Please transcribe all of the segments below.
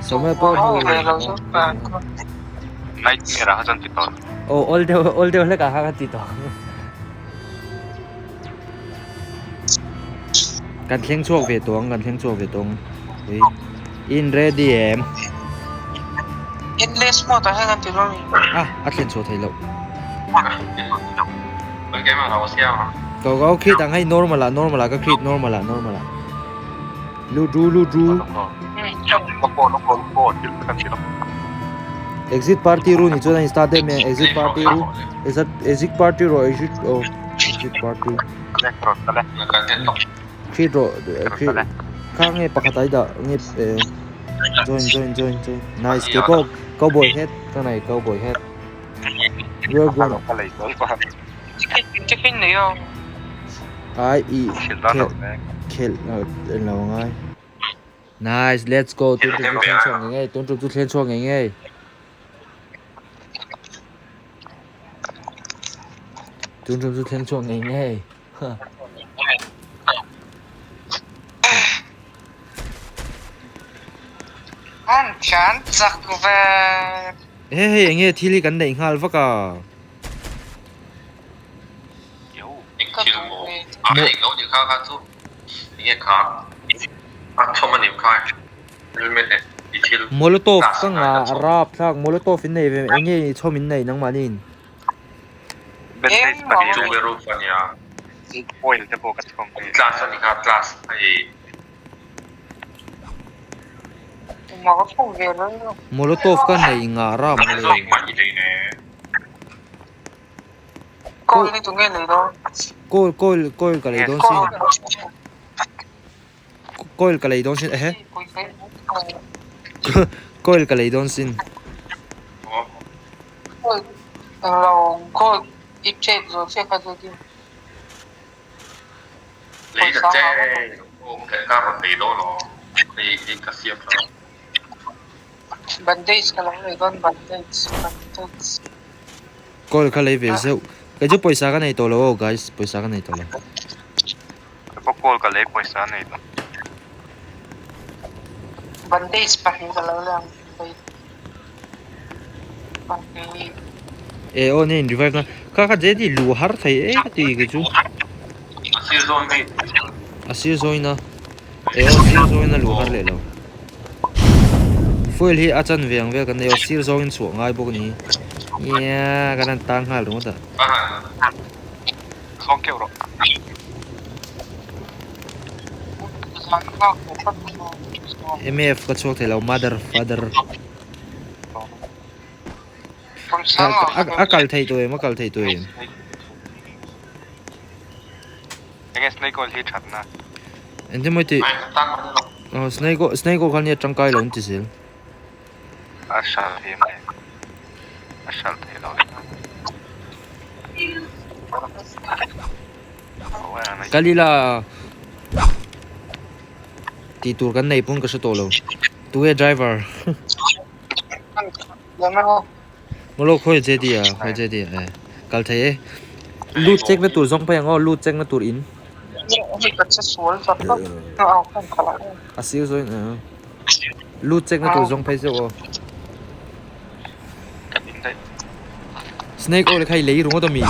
Samuel pawh hmu ve lo chu Nightmare ah kha chuan ti tawh. Aw awl deuh awl deuh hlek ah kha ka ti tawh. Kan thleng chhuak ve tawh ang kan thleng chhuak ve tawh ang. Ui. In ready em? Endless mode ah hian kan ti dawn a ni. Ah a thlen chhuah theih loh. Oi keimah lo siam ang. Ko ko khit ang hei normal ah normal ah ka khit normal ah normal ah. Lut ru lut ru. Exit party ru ni chuan a in start em em exit party ru exit exit party rawh exit oh exit party. Khit rawh khit kha nge pakhat ai dah nge eh join join join join nice ke pawh cowboy hat ka nei cowboy hat. We are gonna Chicken nei a. Ai i khel khel en lo ngai. Nice let's go tun tum chu thlen chhuak ngei ngei tun tum chu thlen chhuak ngei ngei. Tun tum chu thlen chhuak ngei ngei. An thian chak ve. He hei enge thil hi kan neih nghal vak a. Molotov ka ngah a rap thlak molotov in nei ve enge i chhawm in nei nangmahni in. Molotov ka nei ngah rap mawle. Kawl kawl kawl ka lei dawn sin kawl ka lei dawn sin ehe kawl ka lei dawn sin. Call kha lei ve zeuh. Kei chu pawisa ka nei tawh lo aw guys, pawisa ka nei tawh lo. Kei call ka lei pawisa nei lo. Bandage pahnih ka lo lei ang pahnih. E aw nei in revive na. Kha kha JD lu har thei e ka ti kei chu. A sir zawn mi. A sir zawin a. E aw sir zawin a lu har leh lo. Fuel hi a chan ve ang vel kan nei aw sir zawngin chhuah ngai bawk a ni. Nia kan han tang nghal ringawt a. Zawng keuh rawh. MF ka chhuak thei lo mother father. A kal thei tawh em a kal thei tawh em. Enge snake oil hi that na. Engtin maw i tih? Aw snake oil snake oil kha nia tangkai lo an ti zel. A hral thei em le? A hral thei lo le. Kal ila tih tur kan nei pawn ka hre tawh lo. Tunge driver? Maw khawi JD a khawi JD a e kal thei e lut check na tur zawng phei ang aw lut check na tur in a sir zawin a lut check na tur zawng phei zeuh aw snake oil kha i lei ringawt ami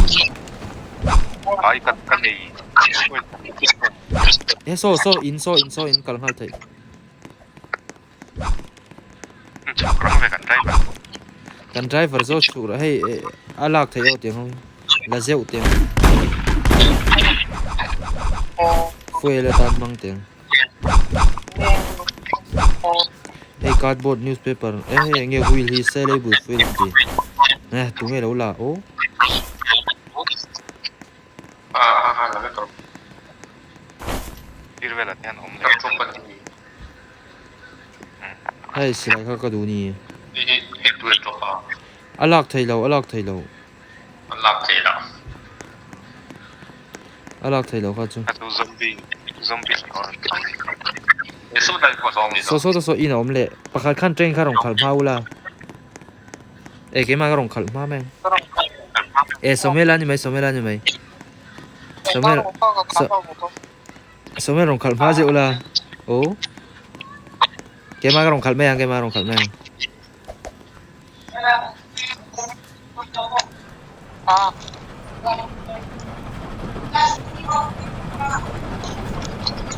e saw saw in saw in saw in kal nghal theih. Chhuk rang ve kan driver. Kan driver zawk chhuk rah hei a lak theih aw tiang ho la zeuh tiang fuel atan hmang tiang hei cardboard newspaper e hei enge wheel hi sellable fuel an ti eh tunge lo la aw. Tir velah te hian awm leh. Hei silai kha ka duh ni. A lak thei lo, a lak thei lo. A lak thei lo. A lak thei lo kha chu. A chu zombie, zombie So so so in a awm leh. Pakhat khan train kha rawn khalh hma ula. E keimah ka rawn khalh hma mai ang. E Samuel a ni mai, Samuel a ni mai. Samuel Samuel rawn khalh hma zeuh ula. Aw. Keimah ka rawn khalh mai ang, keimah ka rawn khalh mai ang.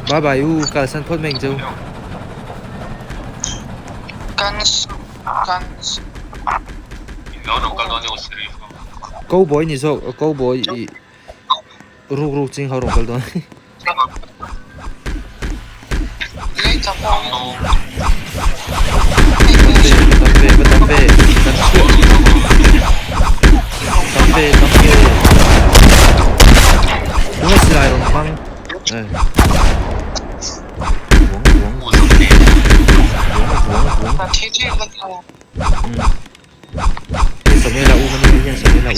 Bye bye u, kalsan phawt mai ang che u. Cowboy ni zawk, cowboy i ruk ruk ching ho rawn kal dawn. Tam ve, va tam ve, kan chhuah. Tam ve, tam ve. Tunge silai rawn hmang. Eh. Buang, buang. Buang, buang, buang. Hei Samuela u mani hian Samuela u.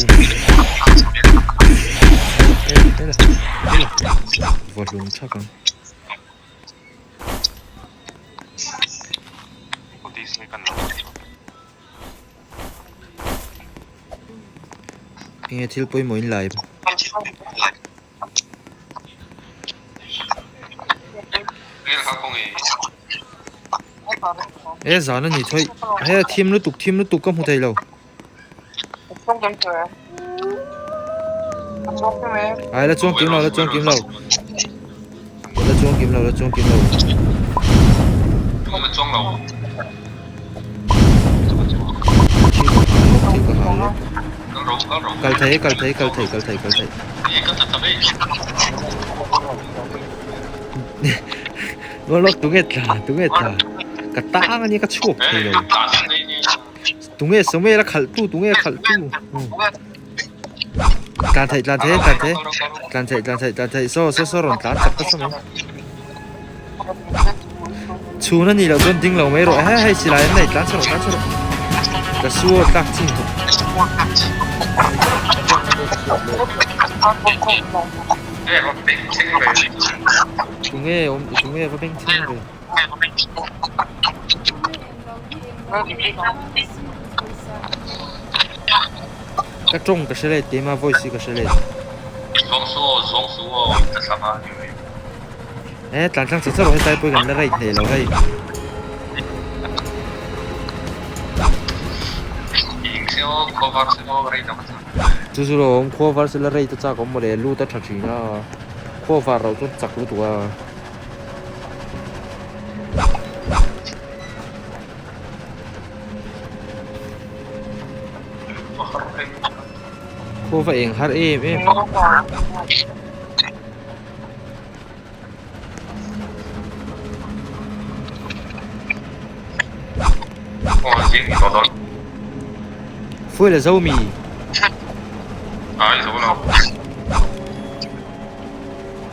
Hela, hela, hela. Vahlum thak ang. Enge thil pawimawh in lai. E zan a ni thawi he thim lutuk thim lutuk ka hmu thei lo ai la chuang kim lo la chuang kim lo la chuang kim lo la chuang kim lo thil ka hal lawk kal thei kal thei kal thei kal thei kal thei Lawk lawk tunge tla tunge tla ka tang ania ka chhuak thei lo tunge Samuel a khalh tu tunge a khalh tu tlan theih tlan thei tlan thei tlan theih tlan theih tlan theih saw saw saw rawn tlan chak ta saw mai chhun a nih loh chuan ding lo mai rawh he hei silai an nei tlan chhe rawh tlan chhe rawh ka suo tlak chin tawh. Tunge awm tunge va beng chheng ve. Ka tawng ka hre let keima voice hi ka hre let. E tlan tlang chak chak rawh hetlai pawh hi kan la rate hneh lo hei. Chu chu lawm khua var sela rate a chak awm mawle lut a tha thin a khua var loh chuan chak lutuk a. Khua va eng har em em. Fuel a zo mi?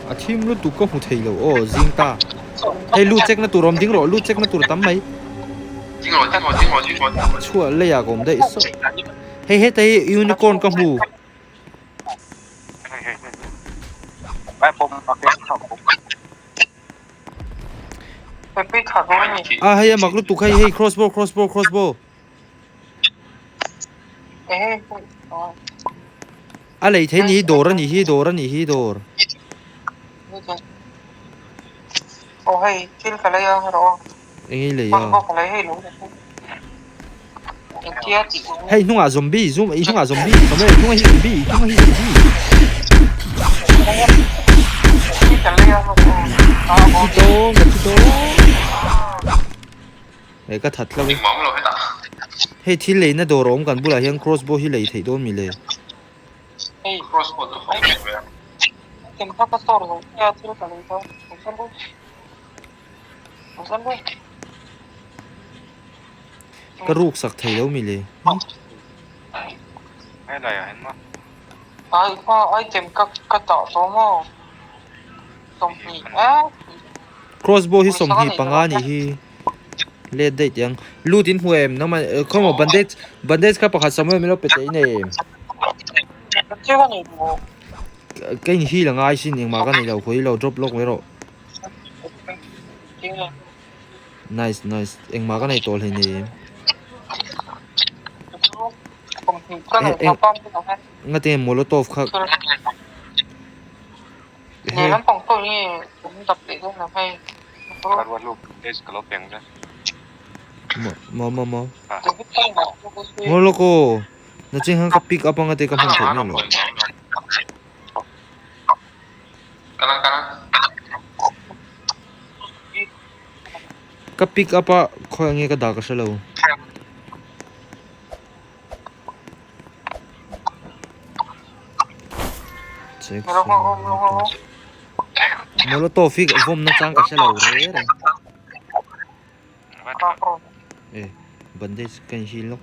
A thim lutuk ka hmu thei lo aw zing ta. Hei lut check na tur awm ding rawh lut check na tur tam mai. Chhuah leiah ka awm daih sawh. Hei heta hi unicorn ka hmu. A hei a mak lutuk hei hei crossbow crossbow crossbow. A lei thei ni hi dawr a nih hi dawr a nih hi dawr. Eng i lei a? Hei hnungah zombie zoom i hnungah zombie Samuel i hnungah hi zombie i hnungah hi zombie. Ka thi dawn ka thi dawn. Hei ka that hlauh e. Hei thil leina dawr a awm kan bulah hian crossbow hi lei theih dawn mi le? Ka ruk sak thei lo mi le. Crossbow hi 25 nih hi. Let daih teh ang. Lut in hmu em? Nangmah khaw maw bandage bandage kha pakhat Samuel min lo pe teh in em? Ka in heal a ngai sin engmah ka nei lo khawi lo drop lawk mai rawh. Nice nice engmah ka nei tawh hlei nei em? Ngati nge molotov kha Maw maw maw. Maw lawk aw. Nachin khan ka pick up anga te ka hman theih miah lo. Ka pick up a khawi ang nge ka dah ka hre lo. Molotov hi vawm na chang ka hre lo reng reng. E bandage ka in hil lawk.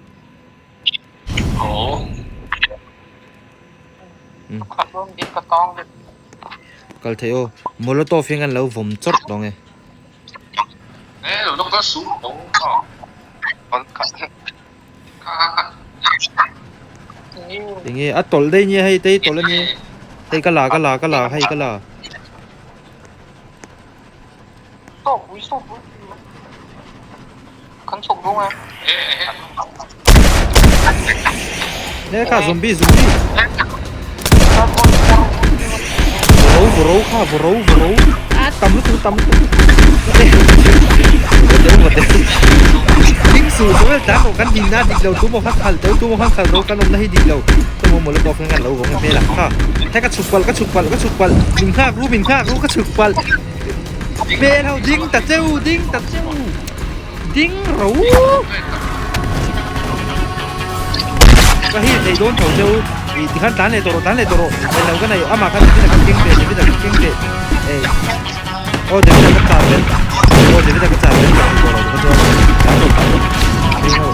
Kal theih aw molotov hian kan lo vawm chawt dawn e. Enge a tawlh daih nia hei te hi tawlh ania hei ka la ka la ka la hei ka la. He kha zombie zombie vawro vawro kha vawro vawro a tam lutuk tam lutuk ding su sawi tlan rawh kan ding na dik lo tu maw khan khalh teuh tu maw khan khalh rawh kan awmna hi dik lo tu maw molotov khan kan lo vawng hmel ang kha he ka chhuk palh ka chhuk palh ka chhuk palh min nghak ru min nghak ru ka chhuk palh hmel ho ding ta cheu ding ta cheu ding ro ka hi thei dawn tho cheu i tikhan tlan leh tawh rawh tlan leh tawh rawh englo ka nei amah khan David-a khan keng teh David-a khan keng teh eh aw David-a ka char vel aw David-a ka char vel ka ti tawh lo ka chuan tlan rawh tlan rawh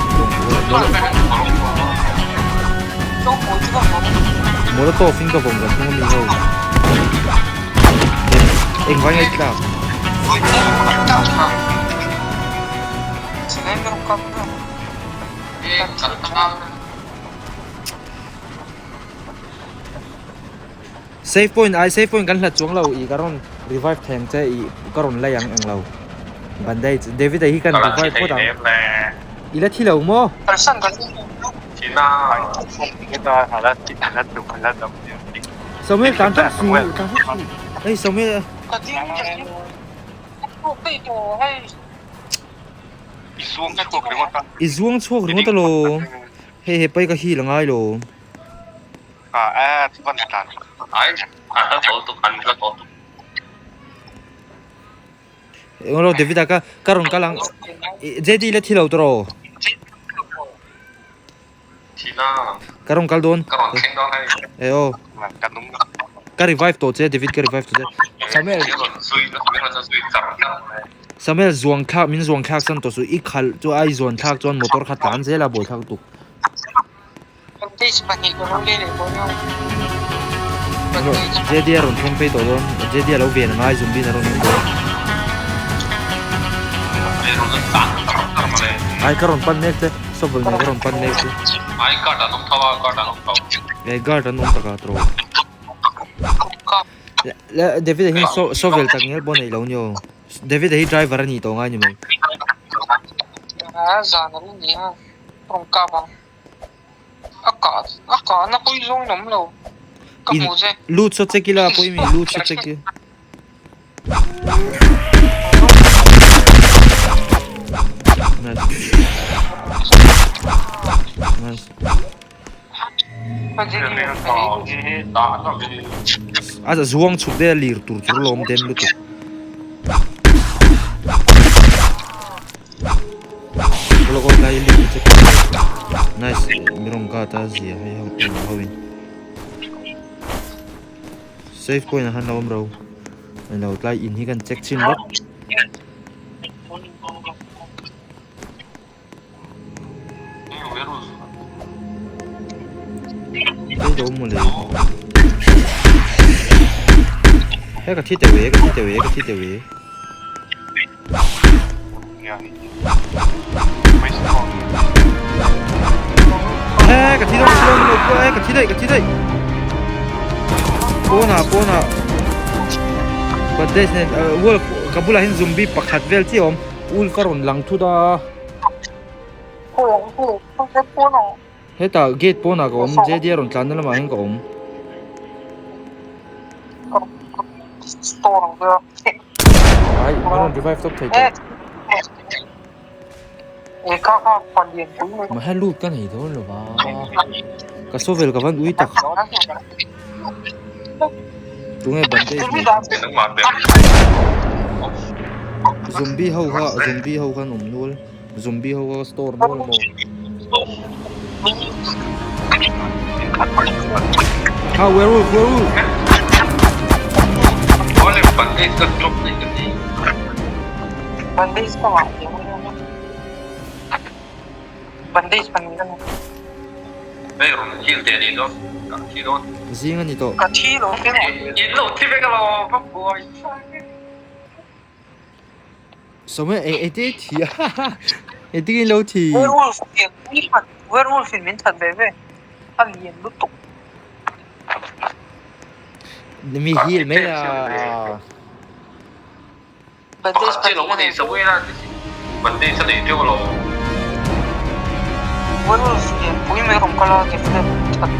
Molotov in ka vawm kan thung ami ho engvai ngai tlak Save point ai save point kan hlat chuang lo i ka rawn revive theng che i ka rawn lei ang englo bandage David a hi kan revive phawt ang i la thi lo maw? Samuel tlan tlat suh tlan tlat suh hei Samuel I zuang chhuak ringawt alawm hei he pai ka hil angai lo. Englo David a ka ka rawn kal ang JD la thi lo tawh Ka rawn kal dawn. E aw. Ka revive tawh che David ka revive tawh che. Samuel. Samuel zuang thlak min zuang thlak san tawh chu i khalh chu a i zuan thlak chuan motor kha tlan zel a buai thlak tuk. JD a rawn thleng phei tawh dawn JD a lo ven angai zombie in a rawn en dawn. Ai ka rawn pan mek che. Shovel nen ka rawn pan mek chu. Ai guard an awm tho a, guard an awm tho. Eh guard an awm tak a tro. Le David a hian shovel tak ngial pawh a neih lo ni aw. David a hi driver a nih tawh ngai ni mai. A zan a ni a, rawn kap ang. A kah a kah na pawh i zawng awm lo. Ka hmu che. Lut saw check ila pawh i mi lut saw check i. Nice. Nice. A zuang chhuk deuh a lir tur chu lawm den lutuk. Nice mi rawn guard a zia hei ho ho in. Save point ah khan lo awm ro. Ilo tlai in hi kan check chhin vek. Hei lo mawle. He ka thi teuh e ka thi teuh e ka thi teuh e. He ka thi dawn thi dawn lo he ka thi daih ka thi daih. Pawnah pawnah bandage nen wall ka bulah hian zombie pakhat vel chiah a awm. Ul ka rawn lang thut a. Hetah gate pawnah ka awm JD a rawn tlanna lamah hian ka awm. Ai min rawn revive tawp thei tawh. Mahse lut ka nei dawn lo va, ka shovel ka van ui tak. Tunge bandage nei Zombie ho kha zombie ho khan awm nual zombie ho kha store nual maw. Kha werewolf werewolf. Bandage ka ngah Bandage pan ka ni. Hei rawn thil te ni dawn ka thi dawn. Zing a ni tawh. Ka thi lo te maw. In lo thi vek alo va buai. Sawm e e te thi a e te in lo thi. Werewolf in min that werewolf in min that ve ve a lian lutuk. Mi heal mai a. Bandage Pakhat chiah lo nei zo ila bandage a nei teuh lo. Werewolf lianpui mai rawn kal a definite that.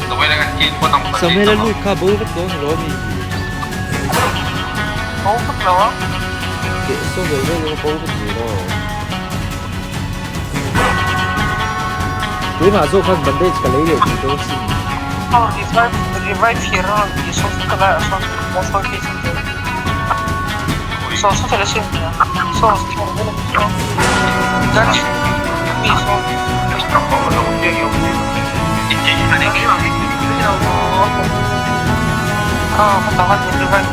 Samuel a kill pawt ang bandage Samuel a lut kha bo vek dawn alo mi. Bo vek lo a. Keh saw vel vel emaw bo vek zel aw. Keimah zawk khan bandage ka lei leh tih dawn sin. Aw revive revive hi rawn ti saw ka lai ah sawn ka sawi phei chu saw saw fel asin saw saw judge mi saw ah ka ta khan revive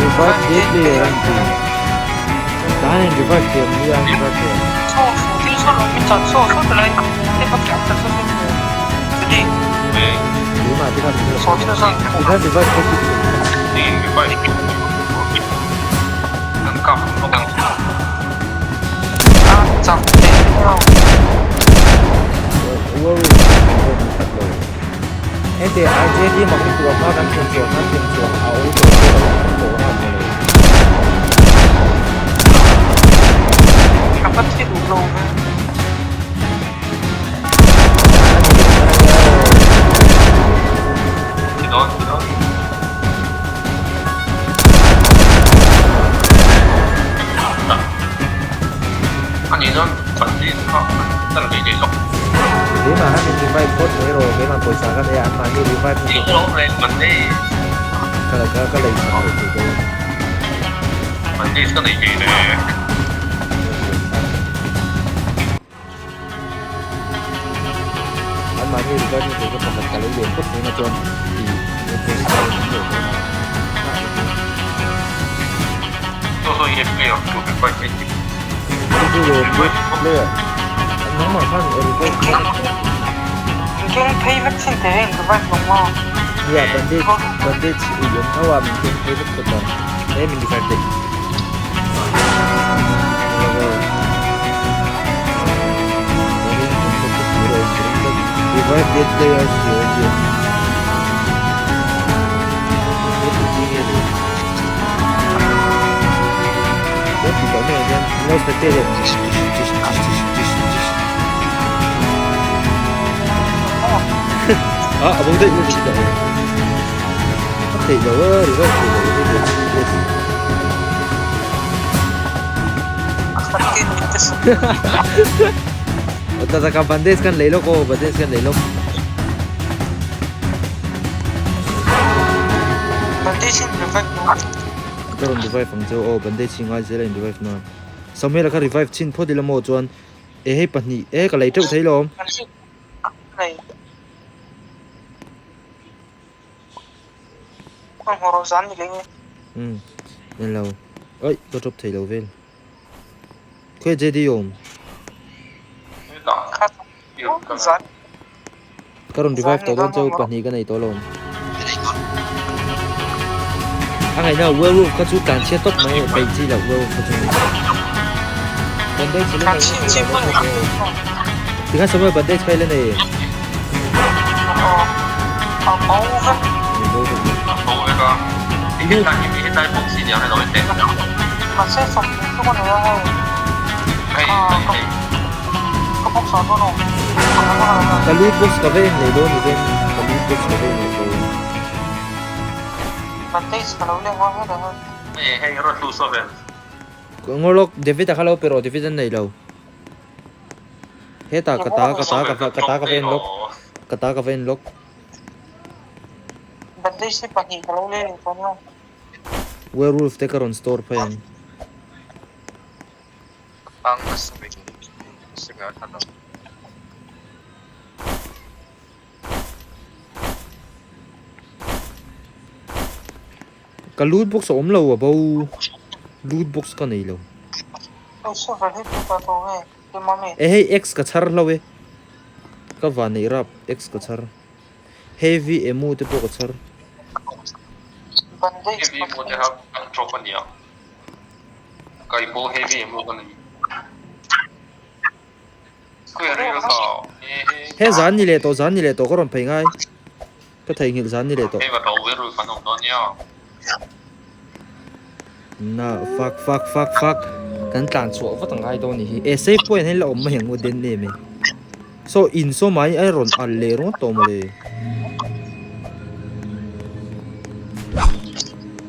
Revive dead player an ti. Tahan in revive thiam nia an revive thiam. Keimah te khan min la Tikhan revive kha chu Heti IJD mak lutuk a hma kan thlen chuan kan thlen chuan a awl tawh pawh lo an tawh rap maw le. Ka va thi duh lo ve. Thi dawn thi dawn. Ani chuan bandage kha an lei leh lawk. Keimah khan min revive phawt mai rawh, keimah pawisa ka nei a, anmahni revive na tur ka ka ka lei sak leh thei dawn. Bandage ka nei ve le. Anmahni revive na tur ka pakhat ka lei leh phawt mai na chuan i pawisa ka nei leh dawn a. Nangmah khan revive kha Min keng phei vek thin teh in revive lo maw? Nia bandage bandage ui awm tho a min keng phei vek phawt a he min revive daih Revive dead players tih a awm he ti chi nge le he ti tawh mai ah hian no spectator ah a bo daih daih daih a theih loh a revive theih loh a tata ka bandage kan lei lawk aw bandage kan lei lawk Bandage in revive lo ka rawn revive ang cheu aw bandage hi ngai zel a in revive nan Samuel a kha revive chhin phawt ila maw chuan e hei pahnih e ka lei teuh thei lawm Umm en lo aih ka drop thei lo vel Khawi JD awm Ka rawn revive tawh dawn cheu pahnih ka nei tawh lawm A ngaihna werewolf kha chu tlan chhiat tawp mai peih chi loh werewolf kha chu Bandage la nei Tikhan Samuel bandage kha i la nei em? Ka loot box ka va en leh dawn ni ven ka loot box ka va en leh dawn. Hei hei rawn hlu saw vel. Ngawlawk David a kha lo pe rawh David an nei lo. Hetah ka ta ka ta ka ka ta ka va en lawk ka ta ka va en lawk. Bandage hi pahnih ka lo lei leh dawn lo. Werewolf te ka rawn store phei ang. Ang signal signal tha lo. Ka loot box a awm lo a bo loot box ka nei lo. E hei X ka chhar hlo e ka van neih rap X ka chhar heavy ammo te pawh ka chhar. Heavy ammo te kha kan drop a nia kai pawh heavy ammo ka nei. He zan ni leh tawh zan ni leh tawh ka rawn phei ngai ka theihnghilh zan ni leh tawh. Na fuck fuck fuck fuck kan tlan chhuah vat angai dawn ni hi e save point hi la awm mai ang u den em e so in saw mai a rawn al leh ringawt tawh mawle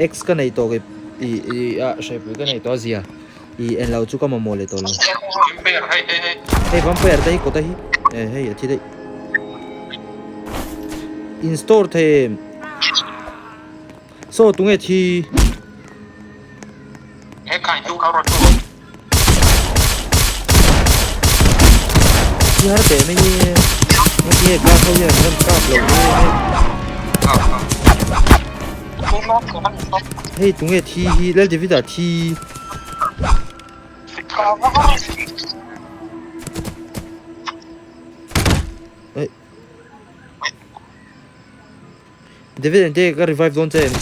x ka nei tawh kei i i a hraipui ka nei tawh a zia. I en lo chu ka mamawh leh tawh lo. Vampire hei hei hei. Hei vampire te hi kawta hi. Eh hei a thi daih. In store thei em? Saw tunge thi? He khai tu kha rawn tu. Thi har teh mai e. Nge glass ho hian rawn kap lo nge. Hei tunge thi hi Lal David-a thi. Ei. David ente ka revive dawn che em.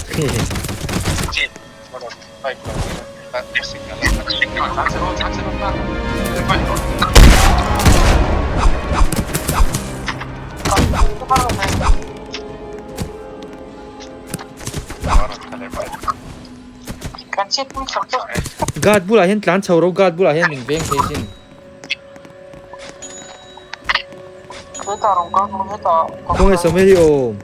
Guard bulah hian tlan chho ro guard bulah hian min veng thei sin. Khawnge Samuel hi awm.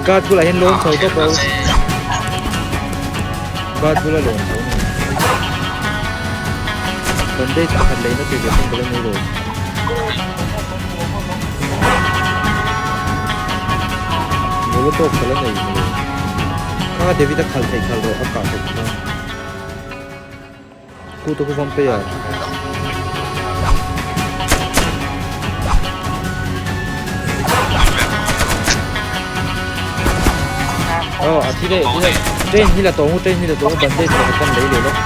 Guard bulah hian lawn chho tawp ro. Guard bula lawn chho ni. Bandage pakhat leina tur ve thung ka la nei lo. Molotov ka la nei maw? Kha David a khal theih khal rawh a kah theih kha. Khu te khu vampire. Oh, a thi dei, a thi dei. Train hi la tawng u, train hi la tawng u, bandage pakhat kan lei leh lawk.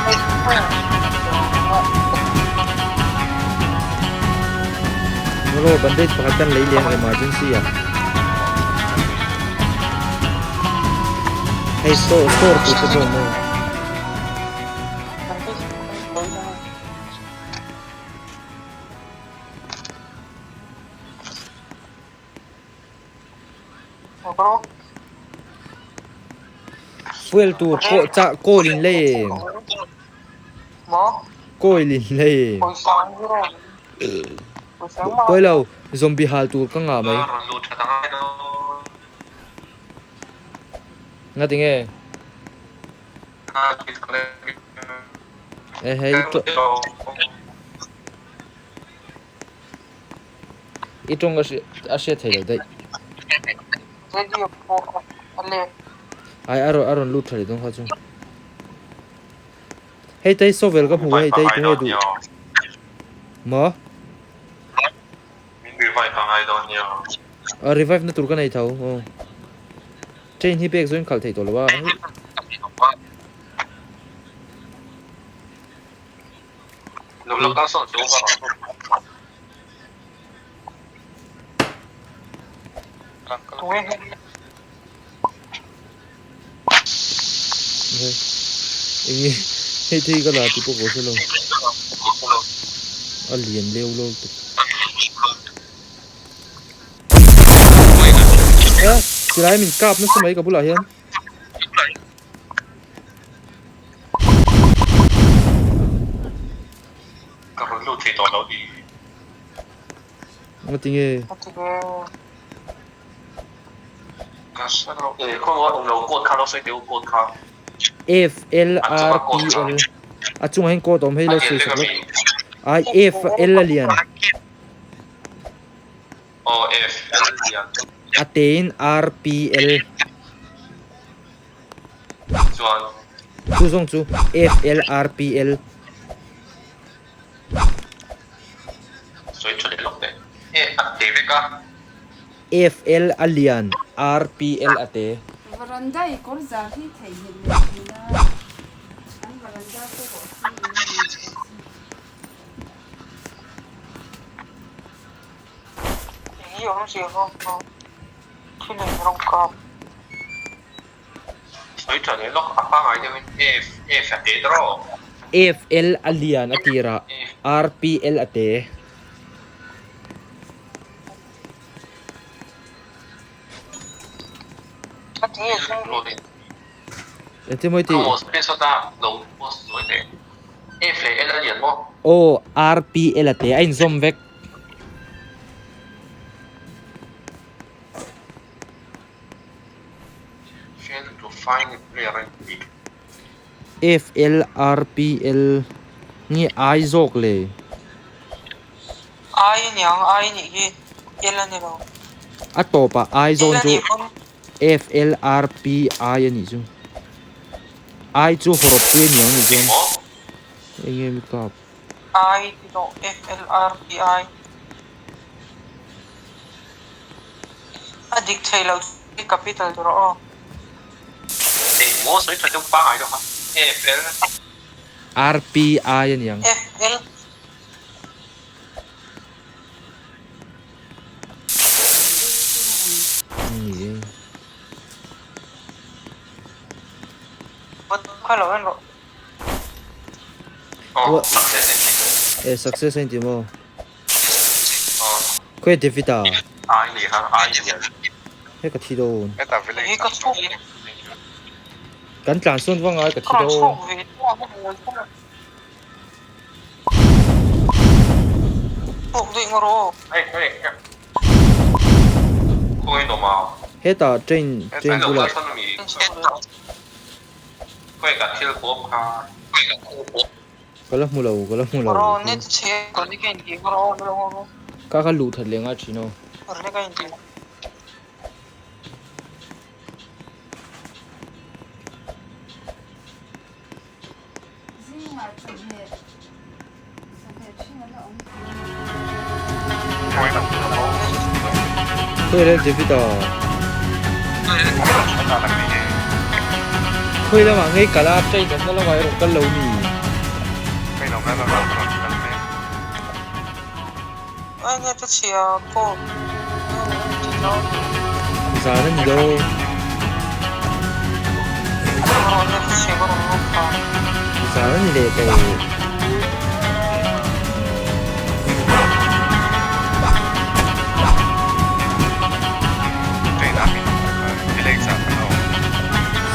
Mawlaw bandage pakhat kan lei leh ang emergency ah. Hei store store tur te pawh maw. Fuel tur pawh chah kawl in lei em? Kawl in lei em? Pawi lo, zombie hal tur ka ngah mai. Ngati nge? E hei I tawng a hriat thei lo daih. Ai a rawn a rawn lut tha leh dawn kha chu. Hei tei shovel ka hmu hei tei tunge duh. Maw? Min revive a ngai dawn nia. A revive na tur ka nei tho. Aw. Train hi pek zawin khalh theih tawh lo a. Enge hei thei ka la tih pawh ka hre lo a lian leu lo lutuk a silai min kap nasa mai ka bulah hian. Ka rawn lut thei tawh lo ni. Nga tinge? F L R P L a chungah hian code a awm hei lo sawi sak lawk ai F L a lian a te in R P L chu zawng chu F L R P L. FL a lian, RPL a te. Varanda i kawr zar hi theihnghilh leh thin a, an varanda te pawh hi in nei tawh si. Ih awmzia ho kha thil in rawng kap. Sawi tha leh lawk a pangai deuhin F F a te tawh. FL a lian a tirah RPL a te. Engtin maw i tih? Aw RPL a te a inzawm vek. FLRPL nge I zawk le? I aniang, I nih hi L a ni lo. A tawpah I zawn chu FLRPI a nih chu. I chu hawrawp pui a ni ang nih chuan. Eng nge mi kap? I ti tawh FLRPI. A dik thei lo chu capital tur aw. Eng maw sawi tha deuh pangai deuh kha FL. RPI a niang. FL. Ni e. Kha lo en rawh. Oh, success a ni. E success a ni ti maw? Khawi David a? He ka thi dawn. Kan tlan sawn vang a ka thi dawn. Hetah train train bulah. Ka la hmu lo, ka la hmu lo. Ka ka luh that leh ngai thin aw. Khawi leh David a? Khawi lamah ngei kal a, train awmna lamah erawh kal lo ni. Zan a ni lo. Zan a ni leh tawh.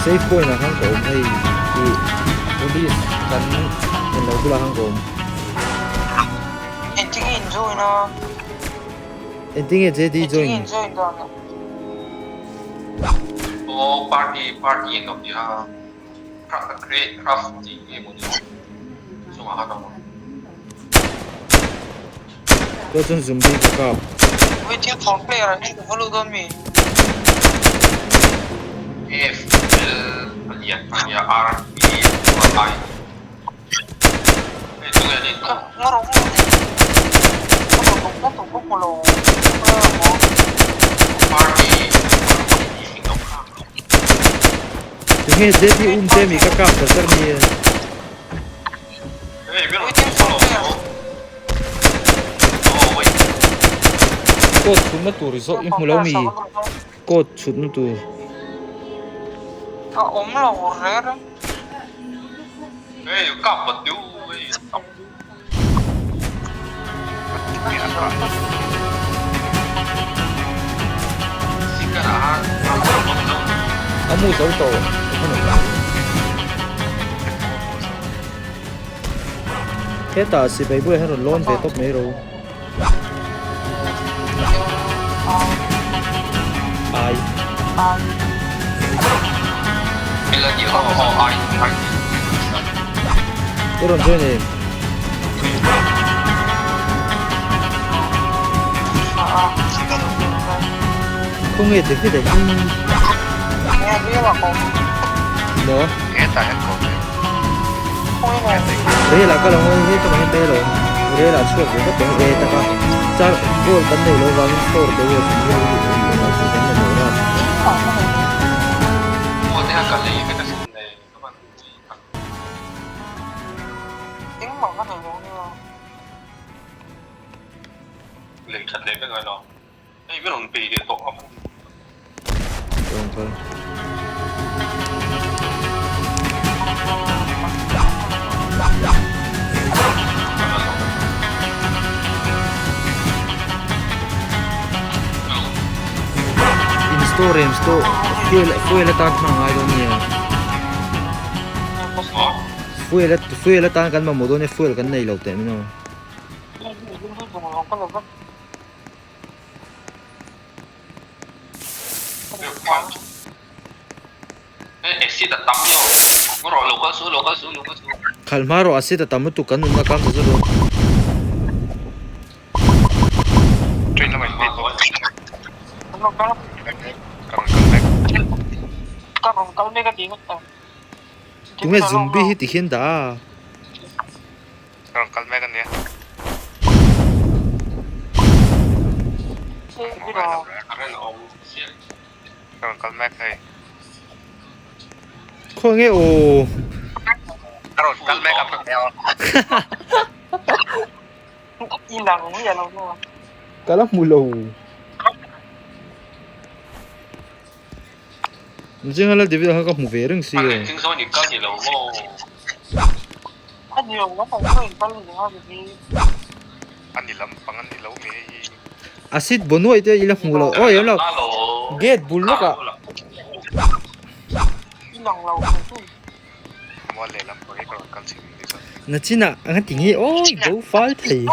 Safe point ah khan ka awm hei ih police kan englo bulah khan ka awm. Engtinge in join a? Engtinge JD join? Engtinge in join dan a? Aw party party in awm nia create craft tih nge maw ni chungah khan a awm. Chuan chuan zombie ka kap. Waiting for player an hmu lut dawn mi? F L a lian ania R P I. Tunge JD um che mi ka kap ta char ni e. Code chhutna tur i zawh i hmu lo mi? Code chhutna tur. A awm lo reng reng. A mu zo tawh Hetah sipai bulah hian rawn lawn ve tawp mai ro. Ai. I rawn join em? Khawnge David a hi? Maw? Rel ah ka lo ngawi hei ka mahni mai alawm. Rel ah chhuak ve vek ang e taka char goal kan neih loh vangin score te uar chung hian eng kan mamawh a. In store em store fuel fuel atan hma ngai dawn nia fuel fuel atan kan mamawh dawn nia fuel kan nei lo teh min aw. Khalh hma rawh acid a tam lutuk kan nunna kam ta zawk. Tunge zombie hi tikhian dah a. Rawn kal mek ania. Rawn kal mek hei. Khawi nge aw. Rawn kal mek a Ka la hmu lo. Zinga la David kha ka hmu ve reng si e. A seat baw nuaih te ila hmu lo aw em lo gate bul lawk ah. Nachinah anga ti nge aw bo fal thei.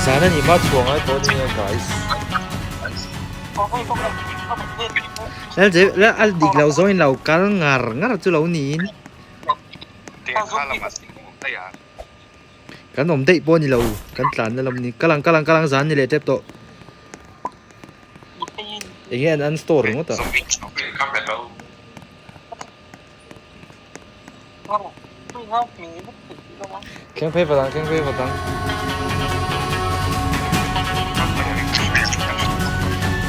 Zan a nih hma chhuah ngai tawh ania guys. A dik lo zawngin lo kal ngar ngar chu lo niin. Kan awm daih pawh a ni lo kan tlanna lam ni kalang kalang kalang zan ni leh tep tawh. Enge an an store ringawt a. Thleng phei vat ang thleng phei vat ang.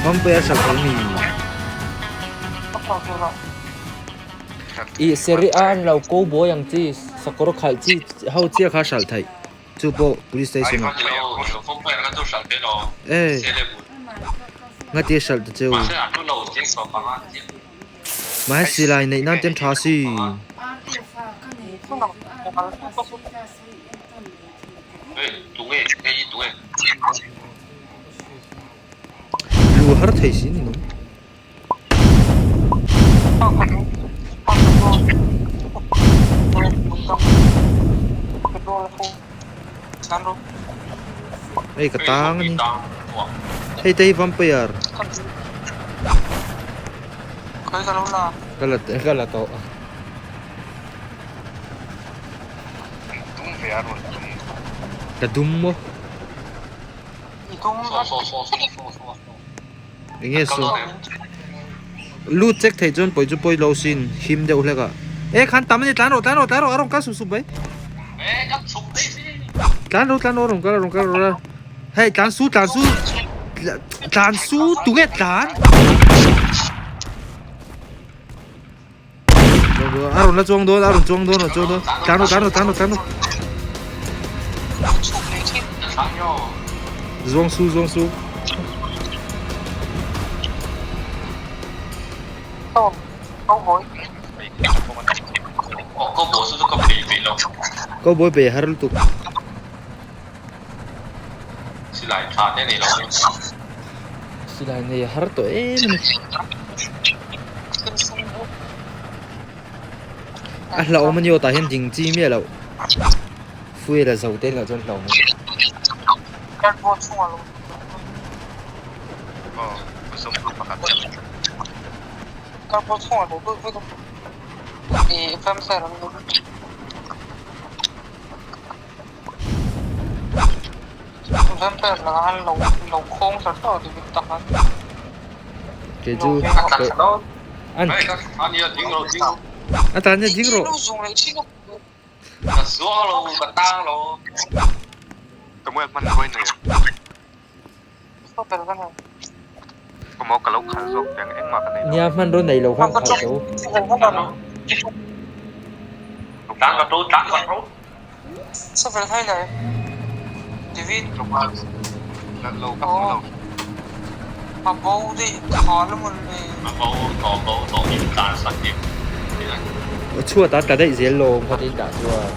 Vampire hralh thei mi. I Serie A an lo cowboy ang chi sakawr khalh chi ho chiah kha hralh theih. Chu pawh police station ah. E ngati hralh ta cheu. Mahse silai neih nan ten tha si. Lu har thei si ni nung. Hei ka tang a ni hei te hi vampire ka la ka la tawh ka dum maw. Enge saw lut check theih chuan pawi chu pawi lo sin him deuh hlek a e khan tam ani tlan rawh tlan rawh tlan rawh a rawn kal sup sup mai tlan rawh tlan rawh a rawn kal a rawn kal rawh hei tlan su tlan su tlan su tunge tlan a rawn la chuang dawn a rawn chuang dawn a rawn chuang dawn tlan rawh tlan rawh tlan rawh tlan rawh zuang su zuang su cowboy bei har lutuk silai nei har tawh em a ni. A hlauhawm a ni aw tah hian ding chi miah loh. Fuel a zo te lah chuan hlauhawm. Kei chu an a tan hian ding rawh. Nia hmanraw nei lo khan khalh tho. Chhuat a tla daih zel lawm kha tin tah chuan.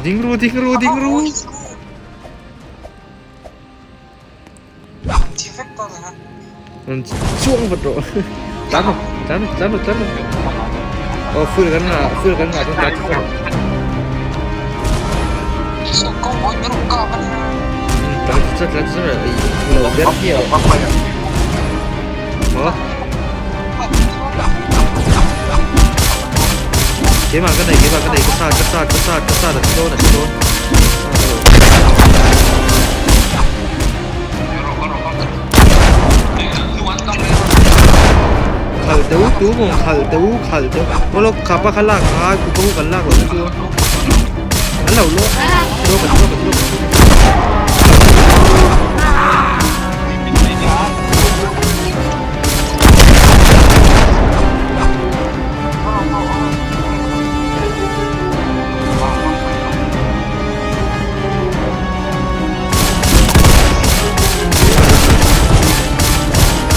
Ding ru ding ru ding ru. Chuang vat rawh. Tlan rawh tlan rawh tlan rawh tlan rawh. Aw fuel kan ngah fuel kan ngah chuan tlan chhuak rawh. Tlan chhuak tlan chhuak lo ber hian. Maw? Keimah ka nei keimah ka nei ka sat ka sat ka sat ka sat a thi dawn a thi dawn. Khal teu tu mawng khal teu khal teu aw khapa kha lak a ngai kupa hu kan lak loh chu an lo lo lo ka lo ka lo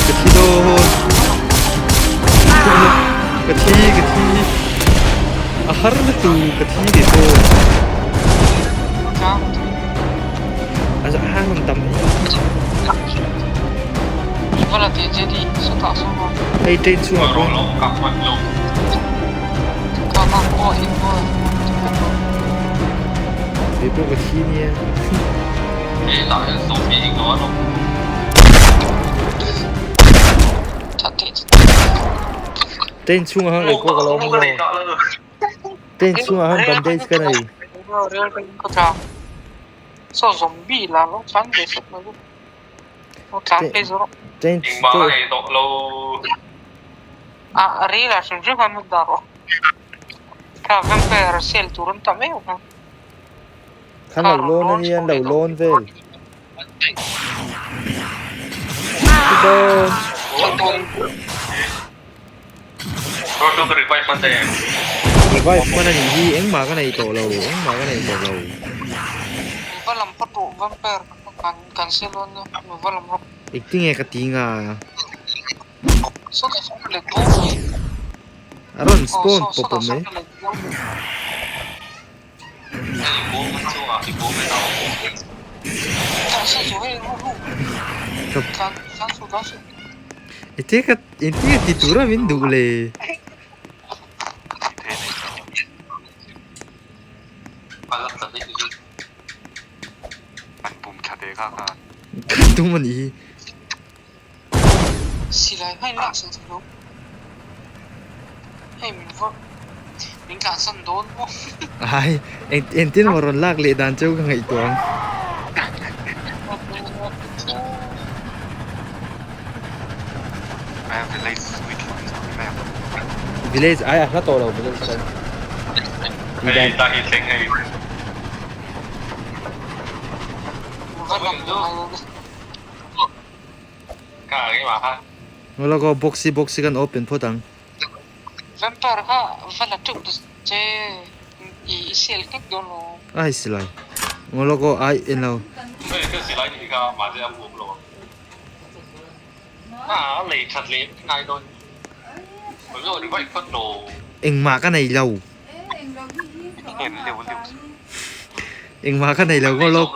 Ka thi dawn. Ka thi, ka thi. A har na tu ka thi ve pawh. A hang an tam Hei train chungah pawh. Kei pawh ka thi nia. Train chungah khan kei pawh ka lo awm ania. Train chungah khan bandage ka nei. Train Khan lo lawn a nia an lo lawn vel. Dawn. Revive hman a nih hi engmah ka nei tawh lo engmah ka nei tawh lo. Engtinge ka ti nga? A rawn spawn pawp awm e. Engtin ka engtin ka ti tura min duh le? Ka tum a nih hi. Ai, engtin maw rawn lak leh dan cheu ka ngaihtuah ang. Village ai a hla tawh lo village chuan. Ngawlak aw box hi box hi kan open phawt ang. Vampire kha va la teuh ta che i sel nghek dawn lo. Ai silai. Ngawlak aw ai en lo. Engmah ka nei lo. Engmah ka nei lo ngawlak.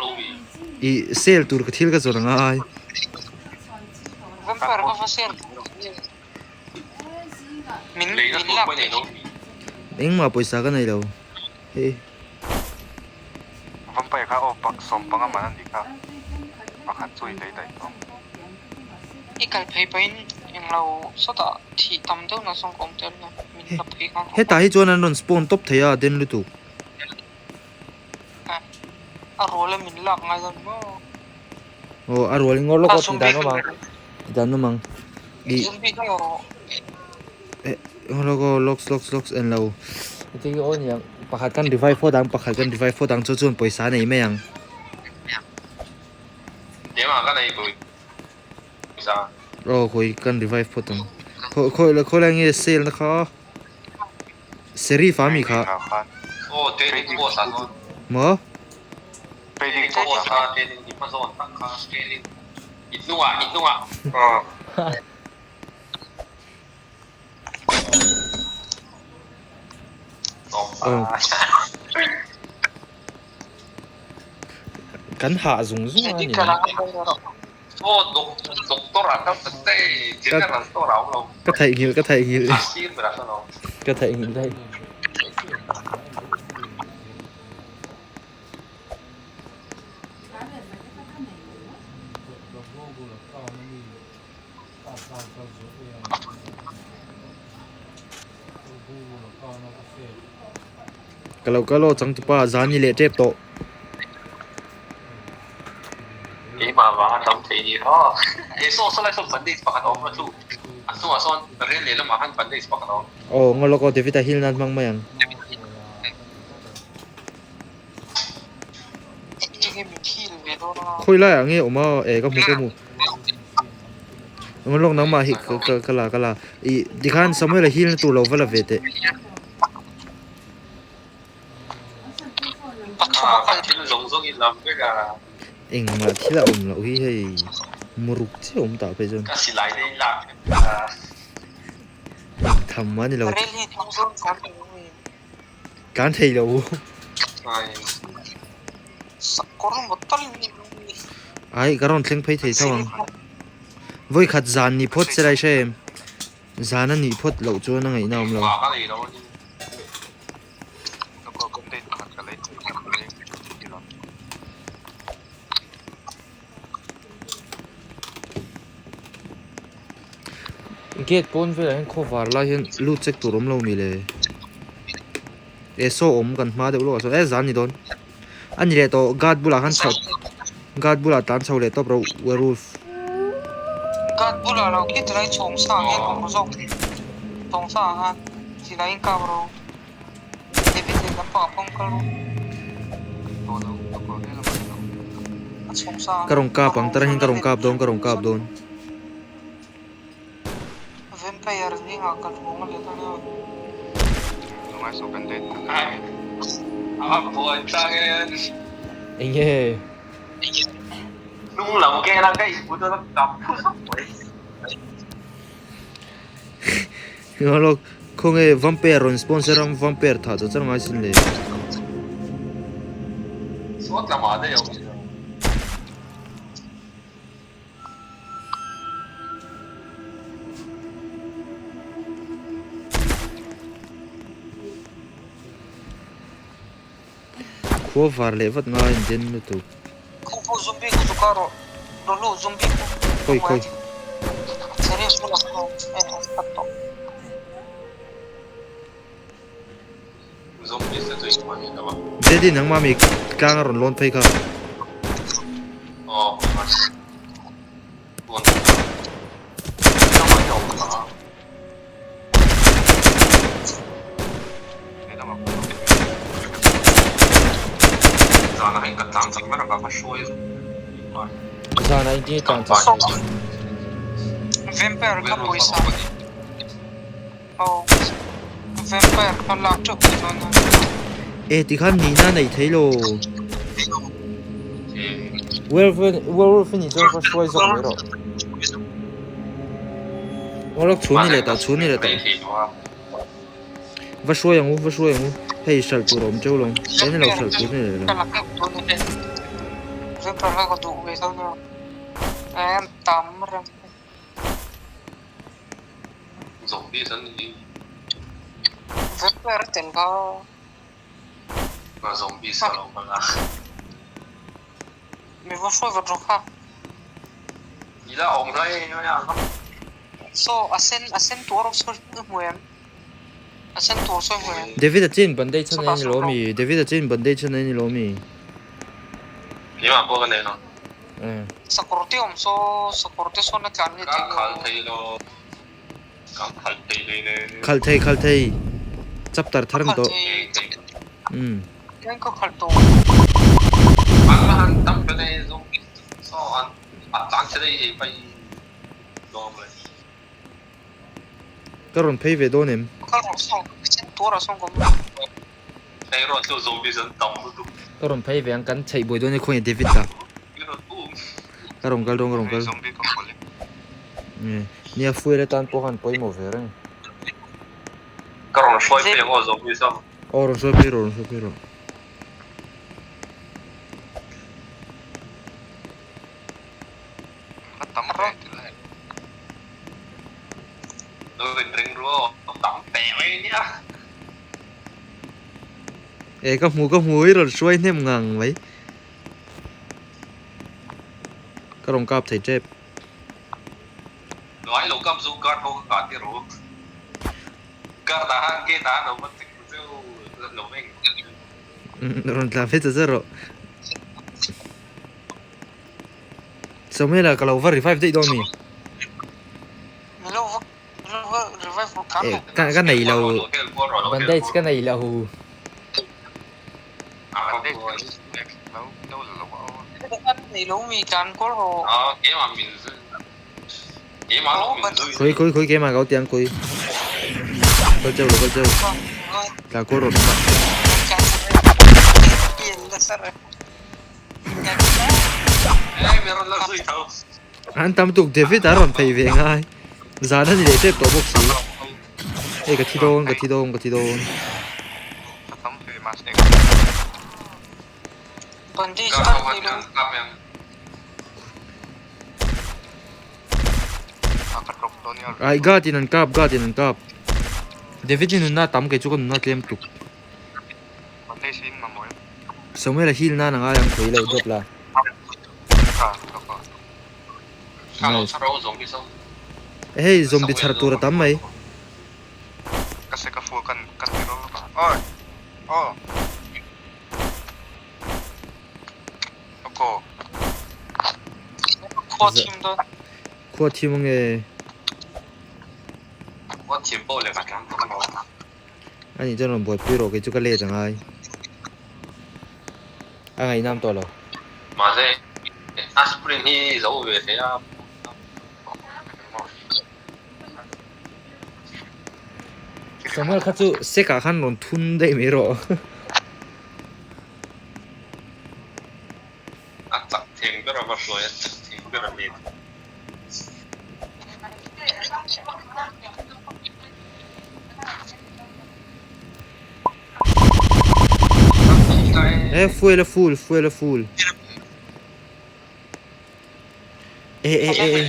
I sale tur ka thil ka zawrh angai. Vampire ka va sale min min lak theih. Engmah pawisa ka nei lo. Hei. Vampire kha aw pak sawmpanga man a nih kha. Pakhat chu i lei daih tawh. I kal phei pahin englo sawtah thih tam deuh na zawng ka awm tel lo. Min la phei khan ka awm. Hetah hi chuan an rawn spawn tawp thei a den lutuk. A rual a min lak ngai dawn maw? Aw a rual in ngawr lawk aw tih dan awm ang tih dan awm ang i Zombie kha rawh. Eh ngawr lawk aw locks locks locks en lo. Heti hi aw niang pakhat kan revive phawt ang pakhat kan revive phawt ang chu chuan pawisa a nei mai ang. Keimah ka nei pawisa. Aw khawi kan revive phawt ang. Khawi khawi khawi lai nge sale na kha. Sheriff a mi kha. Aw training post ah chuan. Maw? Training post a training i hma zawn tak kha training i hnungah i hnungah. Kan hah zung zung a ni. Aw doctor ah kal ta che general store ah a awm lo. Ka theihnghilh ka theihnghilh. A sir berah chuan a awm. Ka theihnghilh daih. Ka lo kal aw changtupa zan i leh tep tawh. Keimah vanga tam thei ni aw. He saw saw lai sawn bandage pakhat a awm a chu a hnungah sawn rel leh lamah khan bandage pakhat a awm. Aw ngaw lawk aw David-a hil nan hmang mai ang. Khawi laiah nge awm a eh ka hmu ka hmu. Ngaw lawk nangmah hi ka ka ka la ka la ih tikhan Samuel-a hil na tur lo va la ve teh. Engmah thil a awm loh hi hei muruk chiah awm tah phei chuan. Eng tham a ni lo. Tlan thei lo. Ai ka rawn thleng phei thei tho ang. Vawikhat zan ni phawt se lai hre em. Zan a nih phawt loh chuan a ngaihna a awm lo. Gate pawn velah hian khawvar lai hian lut check tur awm lo mi le. E saw awm kan hma deuh lawkah sawn e zan ni dawn. A ni leh tawh guard bulah khan chho guard bulah tlan chho leh tawp ro werewolf. Guard bulah lo khi tilai chhawng sa ang hian awm zawk thei. Chhawng sa ang a silai in kap ro. David leh lampang a phawng kal ro. A chhawng sa Ka rawn kap ang tara hian ka rawn kap dawn ka rawn kap dawn. Vampire zingah ka ruang a let a nia. Eng nge? Lawk khawnge vampire rawn sponsor ang vampire thah chu char ngai sin le. Khua var leh vat ngai an den lutuk. Khawi khawi. Daddy nangmah mi tlang a rawn lawn phei kha. Zanah in tinge tlan chak Vampire kha pawisa. Aw vampire kha lak teuh mai dawn a. E tikhan nihna a nei thei lo. Werewolf i nih chuan ka hruai zawk mai rawh. Aw lawk chhun ni leh tawh chhun ni leh tawh. Va hruai ang u va hruai ang u hei hralh tur a awm teuh lo he ni lo hralh tur ni leh lo. Vampire kha ka duh ve tho nia. Em tam reng. Zombies an ni. Vampire tel kha. A zombies ka lo hman a. Mi va hruai vat rawh kha. I la awm hlai mai a. Saw a sen a sen tur saw i hmu em? A sen tur saw i hmu em? David a chin bandage a nei ni lo mi? David a chin bandage a nei ni lo mi? Keimah pawh ka nei lo. Sakawr te awm saw sakawr te sawn a tlan nge Ka khal thei lo. Ka khal thei hlei le. Khal thei khal thei. Chapter thar ni tawh. Umm. Eng ka khal tawh. An va han tam vel e zombie saw an a tlan che daih ei pai dawn mai. Ka rawn phei ve dawn em? Ka rawn sawn sen tur a sawn ka awm. Hei rawn chu zombies an tam lutuk. Ka rawn phei ve ang kan chheih buai dawn e khawnge David ta. Ka rawn kal dawn ka rawn kal. Zombie ka kawl e. Nia fuel atan pawh khan pawimawh ve reng. Ka rawn hruai phei ang aw zombies a. Aw rawn hruai phei rawh rawn hruai phei rawh. A tam ve ti lai. Lo in ring ru aw tam teh mai nia. E ka hmu ka hmu i rawn hruai hnem ngang mai. Ka rawn kap thei tep. Nuai lo kam zu guard ho ka kah tir ru. Guard ah khan gate ah khan lo va chek zeuh lo eng. Rawn tlan phei ta zet rawh. Samuela ka lo va revive daih dawn mi? Ka ka nei lo bandage ka nei lo. Khawi khawi khawi keimah ka lo ti ang khawi. Kal cheu lo kal cheu. Tla kawl rawh. An tam tuk David a rawn phei ve ngai. Zan a ni leh tep tawh bawk si. Hei ka thi dawn ka thi dawn ka thi dawn. Ai guard in an kap guard in an kap. David i nunna a tam kei chu ka nunna a tlem tuk. Samuel a heal nan a ngai ang thei lo drop la. Nice. Hei zombie chhar tur a tam mai. Khua thim ange. A nih chuan rawn buaipui rawh kei chu ka let angai. A ngaihnam tawh lo. Mahse aspirin hi zo ve thei a. Samuel kha chu sek ah khan rawn thun daih mai rawh. A chak theng ber a va hruai a chak theng ber a let. E fuel a full fuel a full. E e e e.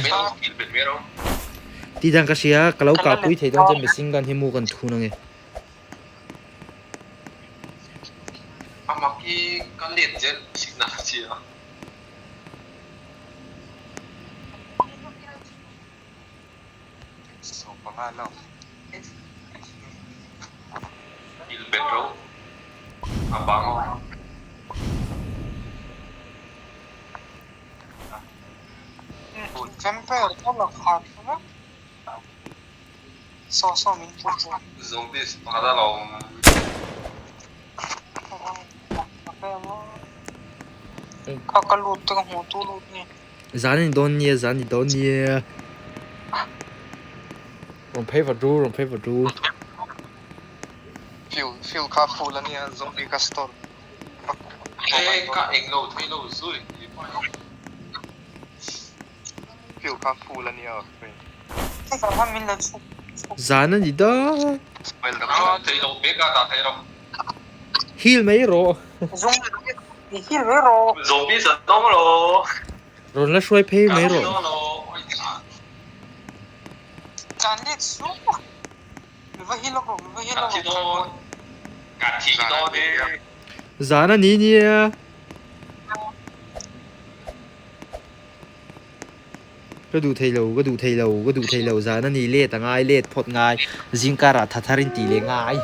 Ti dan ka hria ka lo kapui thei dawn chuan machine gun hi mu kan thun ange. Amah hi ka let zel signal a chi a. Zan ni dawn nia zan ni dawn nia rawn phei vat ru rawn phei vat ru. Zan a ni dawn. Heal mai rawh. I heal mai rawh. Zombies an awm lo. Rawn la hruai phei mai rawh. Tlan let suh. Mi va heal lawk rawh, mi va heal lawk rawh. Ka thi dawn e. Zan a ni nia. Ka duh thei lo, ka duh thei lo, ka duh thei lo zan a ni let a ngai, let phawt ngai, zingkar ah tha thar in tih leh ngai.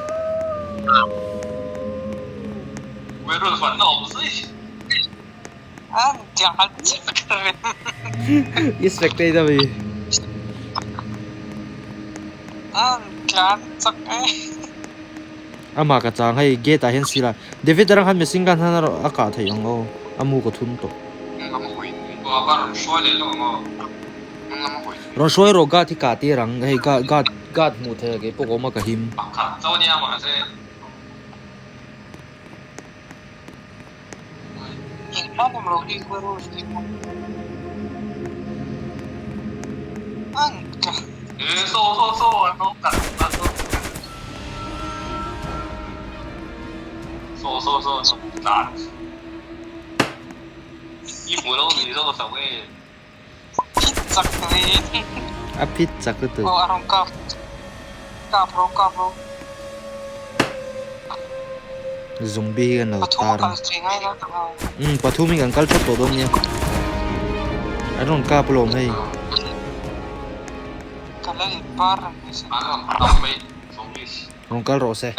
Werewolf an la awm zui. An tlan chak reng. I spectate a mi. An tlan chak e. Amah ka chang hei gate ah hian sila David arang khan machine gun khan a kah theih ang aw a mu ka thun tawh. Rawn hruai rawh guard hi kah tir ang hei guard guard guard hmuh theih ah keipawh ka awm a ka him. A phit chak lutuk. Zombie hi kan lo tar a. Umm pathum hi kan kal thawt tawh dawn nia. An rawn kap alawm hei. Rawn kal rawh se.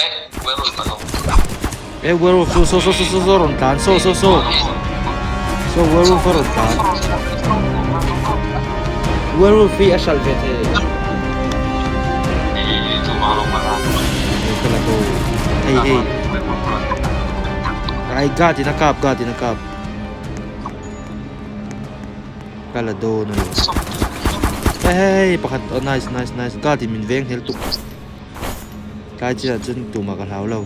Eh werewolf chu saw saw saw saw saw rawn tlan saw saw saw. Saw werewolf a rawn tlan. Werewolf hi a hralh ve thei. Ka la do. Hei hei. Ai guard in a kap guard in a kap. Ka la dawn a lo. Hei hei hei pakhat oh nice nice nice guard in min veng hel tuk. Tlai chiah chuan tumah ka hlau lo.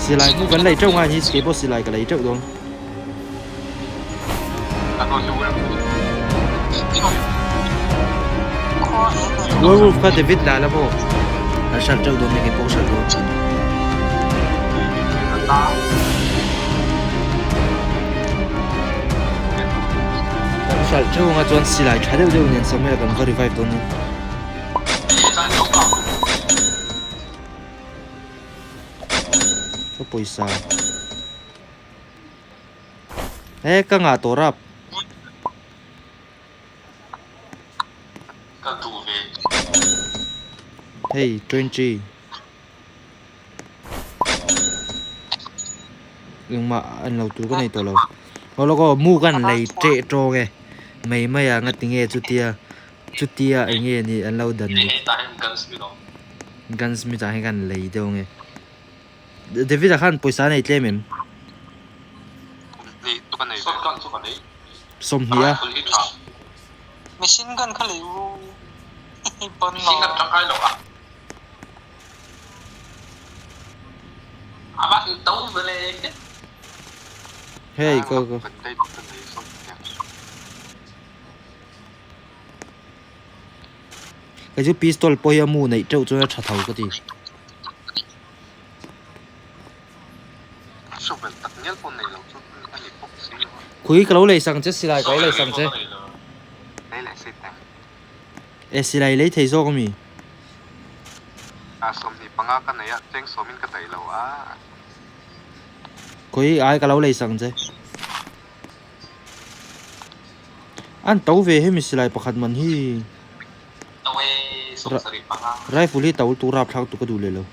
Silai hmu kan lei teuh ngai ni kei pawh silai ka lei teuh dawn. Werewolf kha David la la maw? Ka hral teuh dawn nge kei pawh ka hral dawn. Kan hralh teuh anga chuan silai tha deuh deuh nen Samuel kan va revive dawn nia. Ka pawisa. He ka ngah tawh rap. Ka duh ve. Hei 20. Engmah an lo tur ka nei tawh lo. Aw lawk aw mu kan lei teh tawng e. Mai mai a nga tinge chutia chutia eng nge ni an lo dan ni. Gunsmith ah hian kan lei deuh ang e. David-a khan pawisa a nei tlem em? Sawmhnih a. Machine gun kha lei u pawn lo. Hei go go. Kei chu pistol pawh hi a mu neih teuh chuan a tha tho ka ti. Khui ka lo lei sang che silai ka lo lei sang che. E silai lei thei zawk ami? A 25 ka nei a, cheng sawmin ka daih lo a. Khawi ai ka lo lei sang che. An to ve hemi silai pakhat man hi. Rifle hi to tur rapthlak tu ka duh leh lo.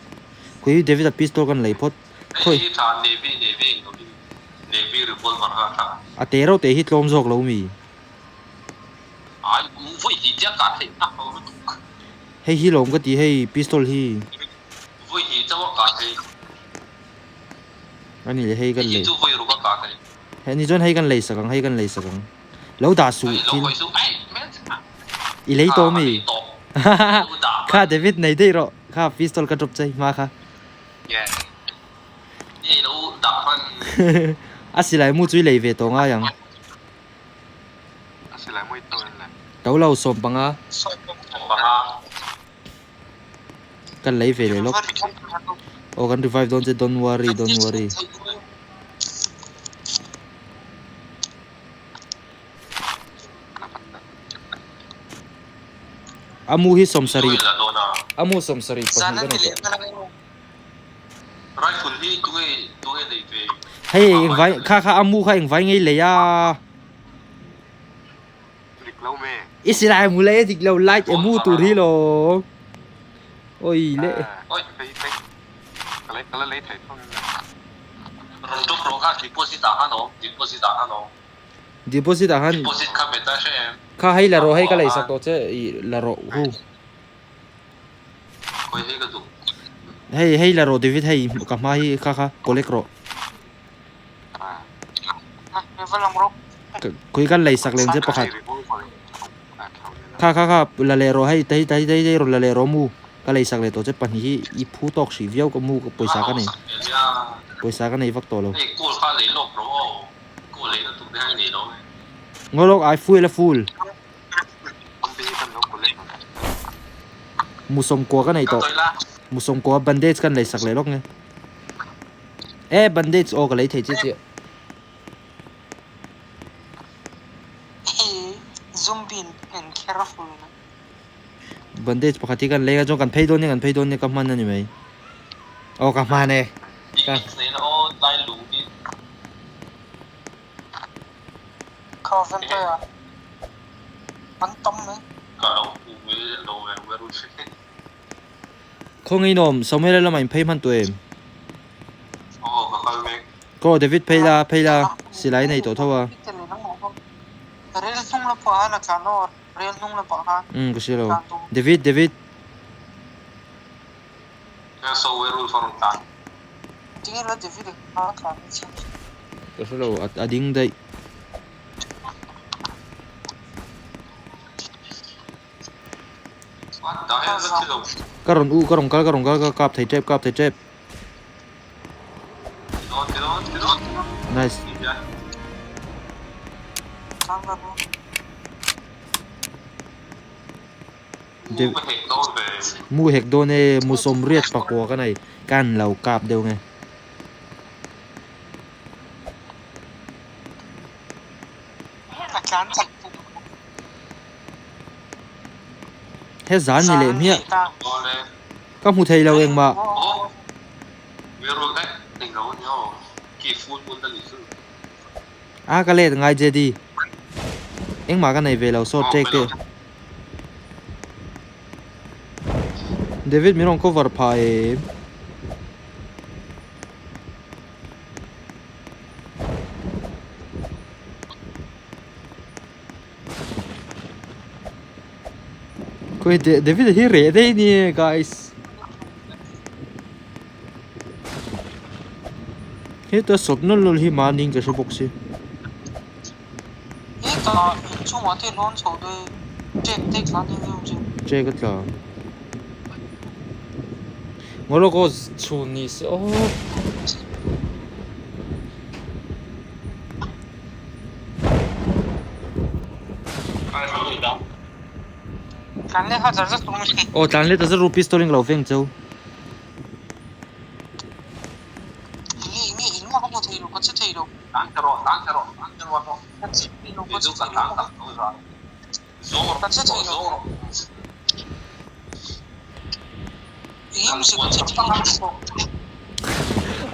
Khawi David a pistol kan lei phawt. Khawi. A te reuh te hi tlawm zawk lo mi. Hei hi lawm ka ti hei pistol hi. A ni le hei kan lei. Hei ni chuan hei kan lei sak ang hei kan lei sak ang. Lo dah suh thil. I lei tawh mi. Kha David nei daih rawh kha pistol ka drop che hma kha. A silai mu chu i lei ve tawh ngai ang. A silai mawi tawh em le? To lo 15. 15. Kan lei ve leh lawk. Aw kan revive dawn che don't worry don't worry. A mu hi sawmsarih a mu 72 ka nei tawh. Rifle hi tunge tunge nei ve. Hei engvai kha kha a mu kha engvai ngei lei a. Dik lo me. I silai mu lei a dik lo light e mu tur hi lo. Oi le. Oi hei hei ka lei ka la lei thei tho em le. Rawn drop rawh kha deposit ah khan awm deposit ah khan awm. Deposit ah khan. Deposit kha bet a hre em. Kha hei la rawh hei ka lei sak tawh che i la rawh hu. Khawi hei ka duh. Hei hei la rawh David hei ka hma hi kha kha collect rawh. Khawi kan lei sak lem che pakhat. Kha kha kha la leh rawh hei hei hei hei rawn la leh rawh mu ka lei sak leh tawh che pahnih hi i phu tawk hrih viau ka mu pawisa ka nei pawisa ka nei vak tawh lo. Ngaw lawk ai fuel a full. Mu sawmkua ka nei tawh mu sawmkua bandage kan lei sak leh lawk nge. E bandage aw ka lei thei chiah chiah. Bandage pakhat hi kan lei a chuan kan phei dawn nia kan phei dawn nia ka hman a ni mai. Aw ka hman e. Ka Khawngaih inawm, Samuela lamah in phei hman tawh em? Aw, ka kal mek. Kaw, David phei la, phei la, silai nei tawh tho a. Rel hnung la pah khan a tlan aw, rel hnung la pah khan. Umm, ka hria lo. David, David. So werewolf a rawn tlan. Tinge la David a tlan a chhin. Ka hre lo, a ding daih. Ka rawn u ka rawn kal ka rawn kal ka kap thei tep kap thei tep. Nice. Mu hek dawn e mu sawmriat pakua ka nei kan lo kap deuh nge. He zan ni leh hmiah. Ka hmu thei lo engmah. A ka let ngai JD. Engmah ka nei ve lo saw ṭek te. David min rawn cover phah em. Khawi David a hi reh daih a ni guys. Heta sawp nawlh nawlh hi mahni in ka hre bawk si. Hetah inchungah te hlawn chho daih ṭek te tla ni viau chu. Ṭek a tla. Ngawlawk aw chhun ni se aw. Aw tlan leh ta zet ru pistol in ka lo veng cheu.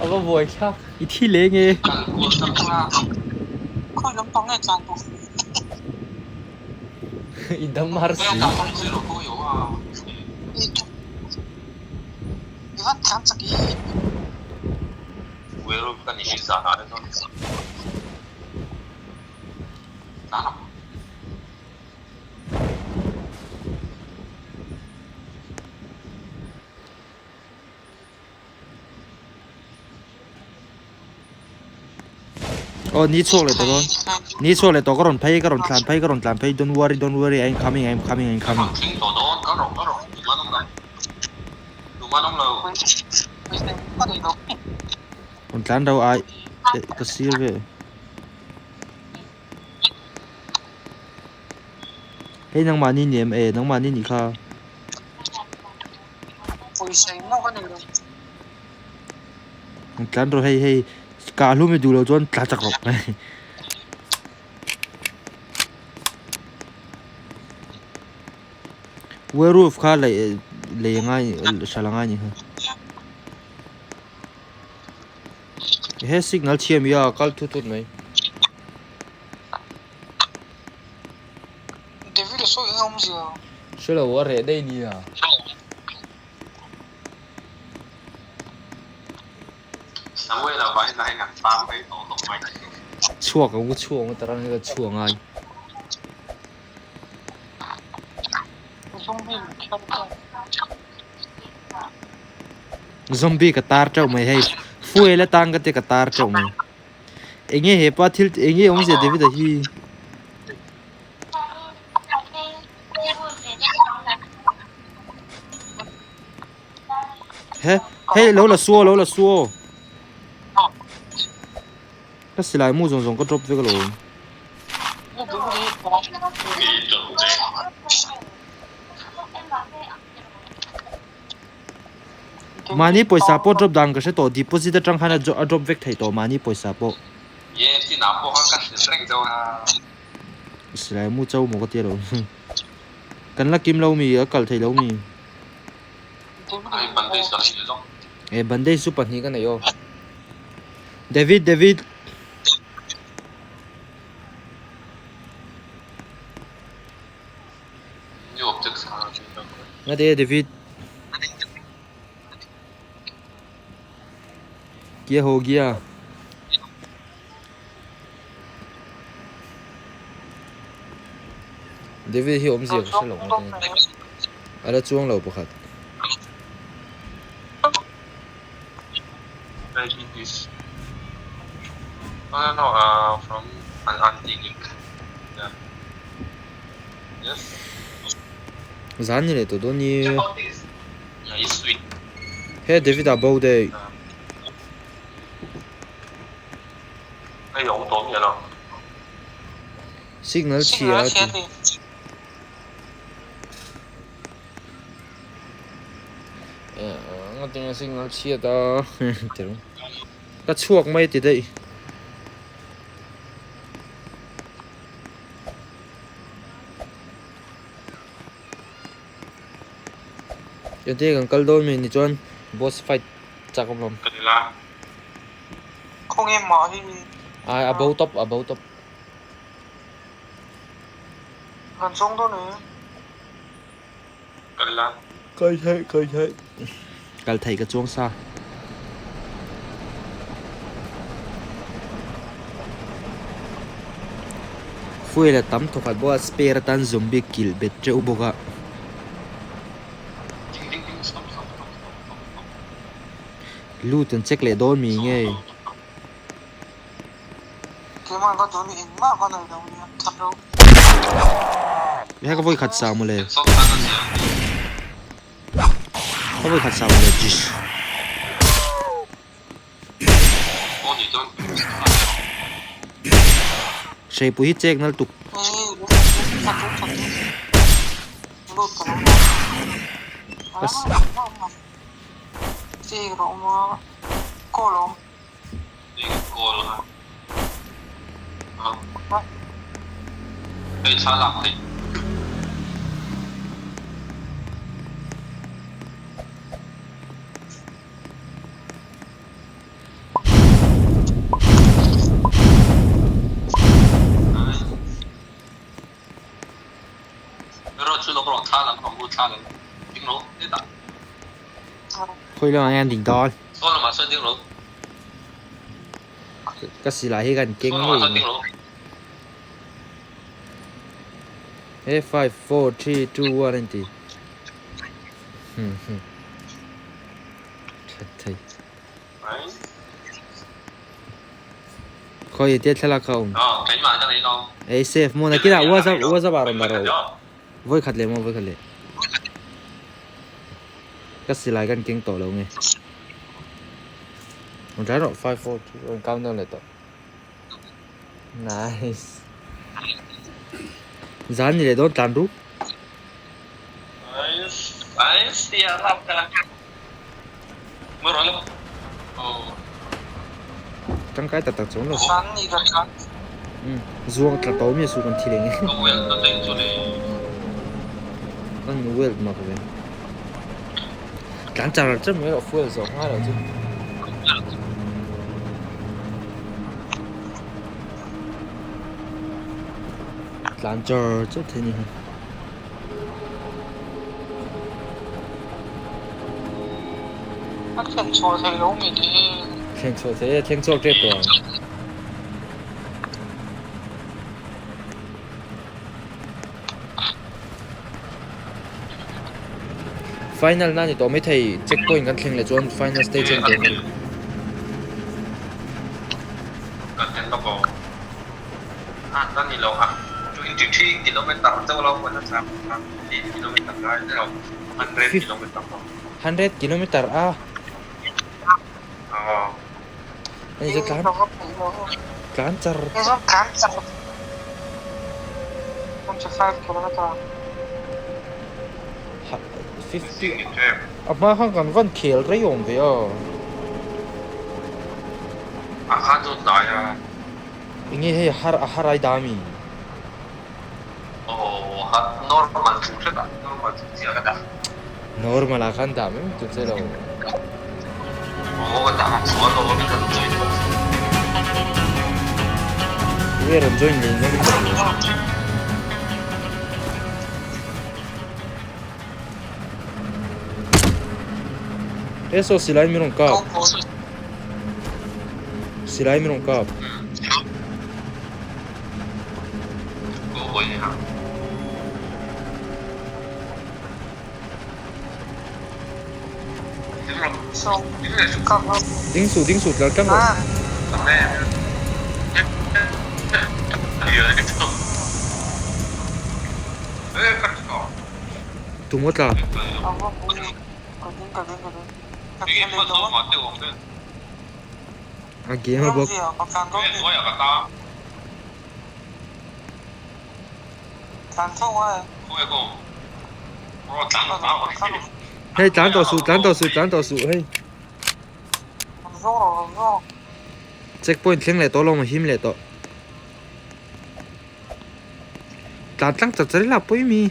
A va buai thlak i thi leh nge. I dam har si. Aw ni chhuak leh tawh dawn ni chhuak leh tawh ka rawn phei ka rawn tlan phei ka rawn tlan phei don't worry don't worry I'm coming I'm coming I'm coming rawn tlan ro ai ka sir ve. Hei nangmahni ni em e nangmahni nih kha. Tlan rawh hei hei kah hlum i duh loh chuan tla chak rawh. Werewolf kha lei lei a ngai hral a ngai ni kha. He signal chhia mi a kal thut thut mai. David a sawi eng awmzia? Hrelo a reh daih nia. Samuel a vai lai kan tlang mai tawh tawh mai. Chhuak ang u chhuak ang u tarang hi ka chhuak ngai. Zombie ka tar teuh mai hei fuel atang ka tia ka tar teuh mai. Enge hepa thil enge awmzia David a hi. He hei lo la suo lo la suo. Ka silai mu zawng zawng ka drop vek alawm. Mahni pawisa pawh drop dan ka hre tawh deposit atang khan a drop vek thei tawh mahni pawisa pawh. Silai mu cho maw ka tia lo. Kan la kim lo mi a kal thei lo mi. E bandage chu pahnih ka nei aw. David David. Nga te David. Kya ho gya? David hi awmzia ka hre lo a la chuang lo pakhat. Zan ni leh tawh dawn ni. He David a bo daih. Signal chhia a ti. Ngatinge signal chhiat a ka chhuak mai ti daih. Engtin kan kal dawn mi ni chuan boss fight chak awm lawm. Khawnge mah hi. Ai a bo tawp a bo tawp. Kan zawng dawn e. Kal la. Kal theih kal theih. Kal theih ka chuang sa. Fuel a tam thawkhat bawk a spare atan zombie kilh bet teuh bawk a. Loot an check leh dawn mi nge. Keimah ka duh ni engmah ka nei lo nia that lo. He ka vawi khat sa mawle. Ka vawi khat sa mawle jish. Hreipui hi chek nal tuk. Khawi lamah hian ding dawn. Ka silai hi kan keng ngei ang. He 5 4 3 2 1 an ti. That thei. Khawi tia thlalak kha awm. Ei save maw nakinah WhatsApp WhatsApp ah rawn dah rawh. Vawi khat leh maw vawi khat leh. Ka silai kan keng tawh lo nge. Rawn tlan rawh 5 4 3 rawn count down leh tawh. Nice. Zan ni leh dawn tlan ru. Tangkai tak tak chuang lo. Tlan ni ka tlan. Zuang tla to mi su kan thi leng. Ka weld na teng chu le. Kan weld mak ve. Tlan char char mai rawh fuel zawh ngai lo chu. Tlan char char thei ni ha. A thlen chhuah thei lo mi ni. Thlen chhuah thei e, thleng chhuak tep tawh ang. Final na ni tawh mai thei check point kan thleng leh chuan final stage a ni tawh mai. Kan thlen lawk aw. A ta ni lo a 23 kilometer chauh lo pawh na chak a 15 kilometer lai ni lo 100 kilometer pawh. 100 kilometer a. Aw. Ani chu tlan tlan char. Tlan char. 25 kilometer. 50 a hma khan kan van khel rei awm ve a. A khan chu tlai a. Enge hei har a har ai da mi? Aw har normal chu hret a normal chu chiah ka dah. Normal ah khan dah mai mai tur che lo. Aw ka dah sual lo a kan join bawk si. Tunge rawn join leh ngawt in? He saw silai min rawn kap. Silai min rawn kap. Ding suh ding suh tlar tlang rawh. Tum a tla. A game a bawk. Hei tlan tawh suh tlan tawh suh tlan tawh suh hei. Check point thleng leh tawh lo maw him leh tawh. Tlan tlang char char ila pawi mi.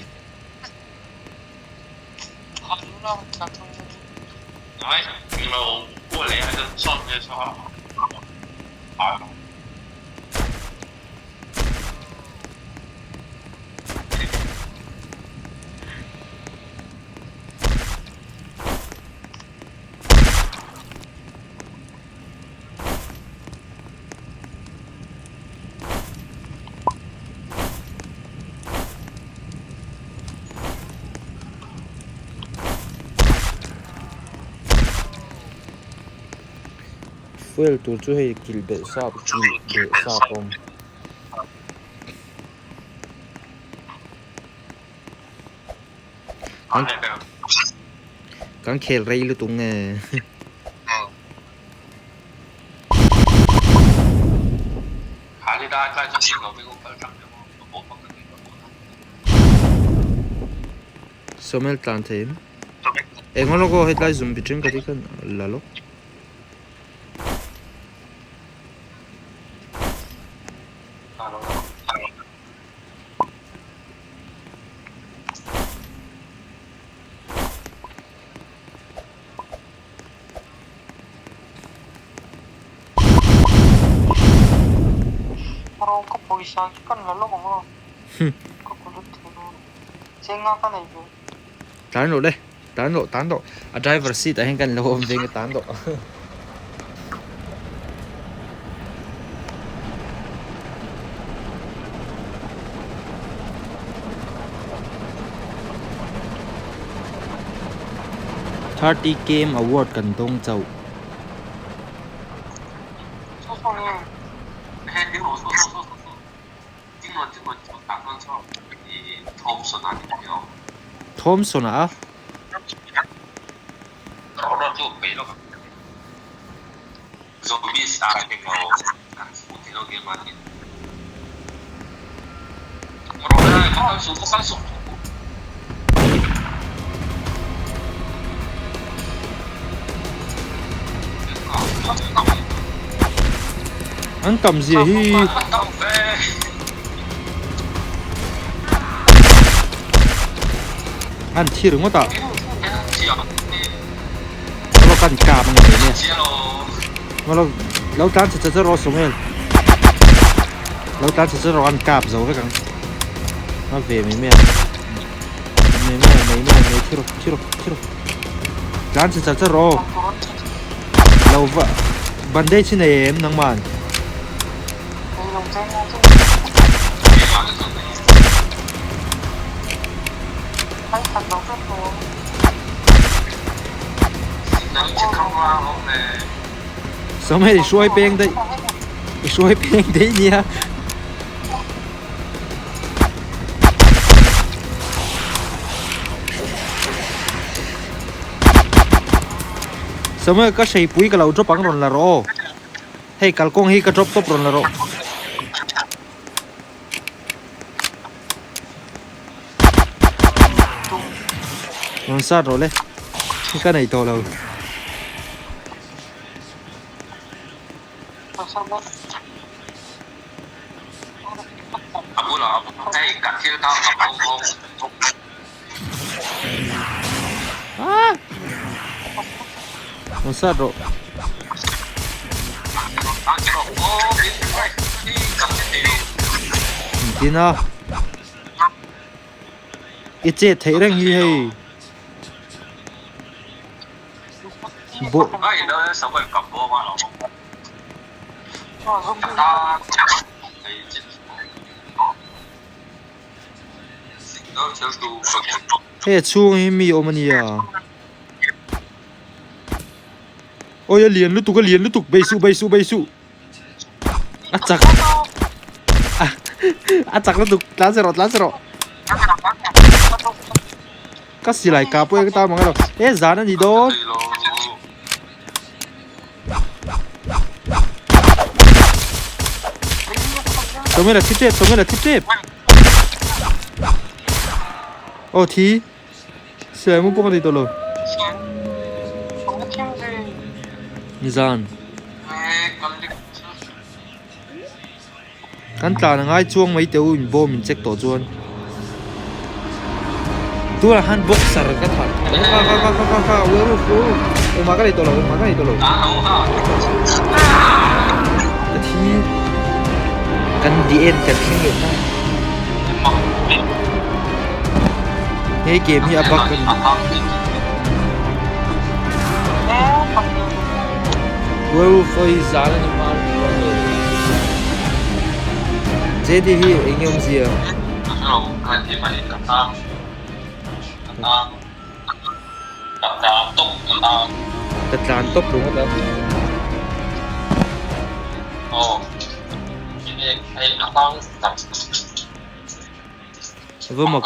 Fuel tur chu hei kilh belh sa kilh belh sa pawh a awm. Kan khel rei lutuk nge. Sawmel tlan thei em? Eng lawk aw hetlai zum bi thenkhat hi khan la lawk. Rawng ka pawisa hi kan la lawk ang aw. Ka collect thei lo. Chenga ka nei ve. Tlan rawh le. Tlan rawh tlan rawh. A driver seat ah hian kan lo awm ve nge tlan rawh. 30 game award kan dawng chauh. Thomson a. An tam zia hi. An thi ringawt a. Lo kan kap ang mai nia. Lo lo tlan che che rawh Samuel. Lo tlan che che rawh an kap zo vek ang. A ve mai mai a. Mai mai mai mai mai thi rawh thi rawh thi rawh. Tlan che che rawh. Lo va bandage hi nei em nangman? Sawm hei i hruai peng daih i hruai peng daih nia. Samuel ka hreipui ka lo drop ang rawn la rawh aw. Hei kalkawng hi ka drop tawp rawn la rawh. Rawn sat rawh le. Ka nei tawh lo. A bulah hei ka thil kha a bo bo. Rawn sat rawh. Engtin a? I chet theih reng hi hei. Bo. Hei a chhung hi mi awm a nia. Awi a lian lutuk a lian lutuk bei suh bei suh bei suh. A chak a chak lutuk tlan se rawh tlan se rawh. Ka silai kah pawh hi ka ta mang elo. E zan a ni dawn. Samuel a thi tep Samuel a thi tep. Aw thi. Silai mu pawh ka nei tawh lo. Nizan. Kan tlan a ngai chuang mai teh u in bawm in check tawh chuan. Tunah khan boxer ka thah kha kha kha kha kha kha werewolf werewolf engmah ka nei tawh lo engmah ka nei tawh lo. Ka thi kan the end kan thleng leh ta. He game hi a bug a ni. Werewolf pawh hi zan a ni hma a ni JD hi eng nge awmzia? Ka tlan tawp ringawt a. Va mak.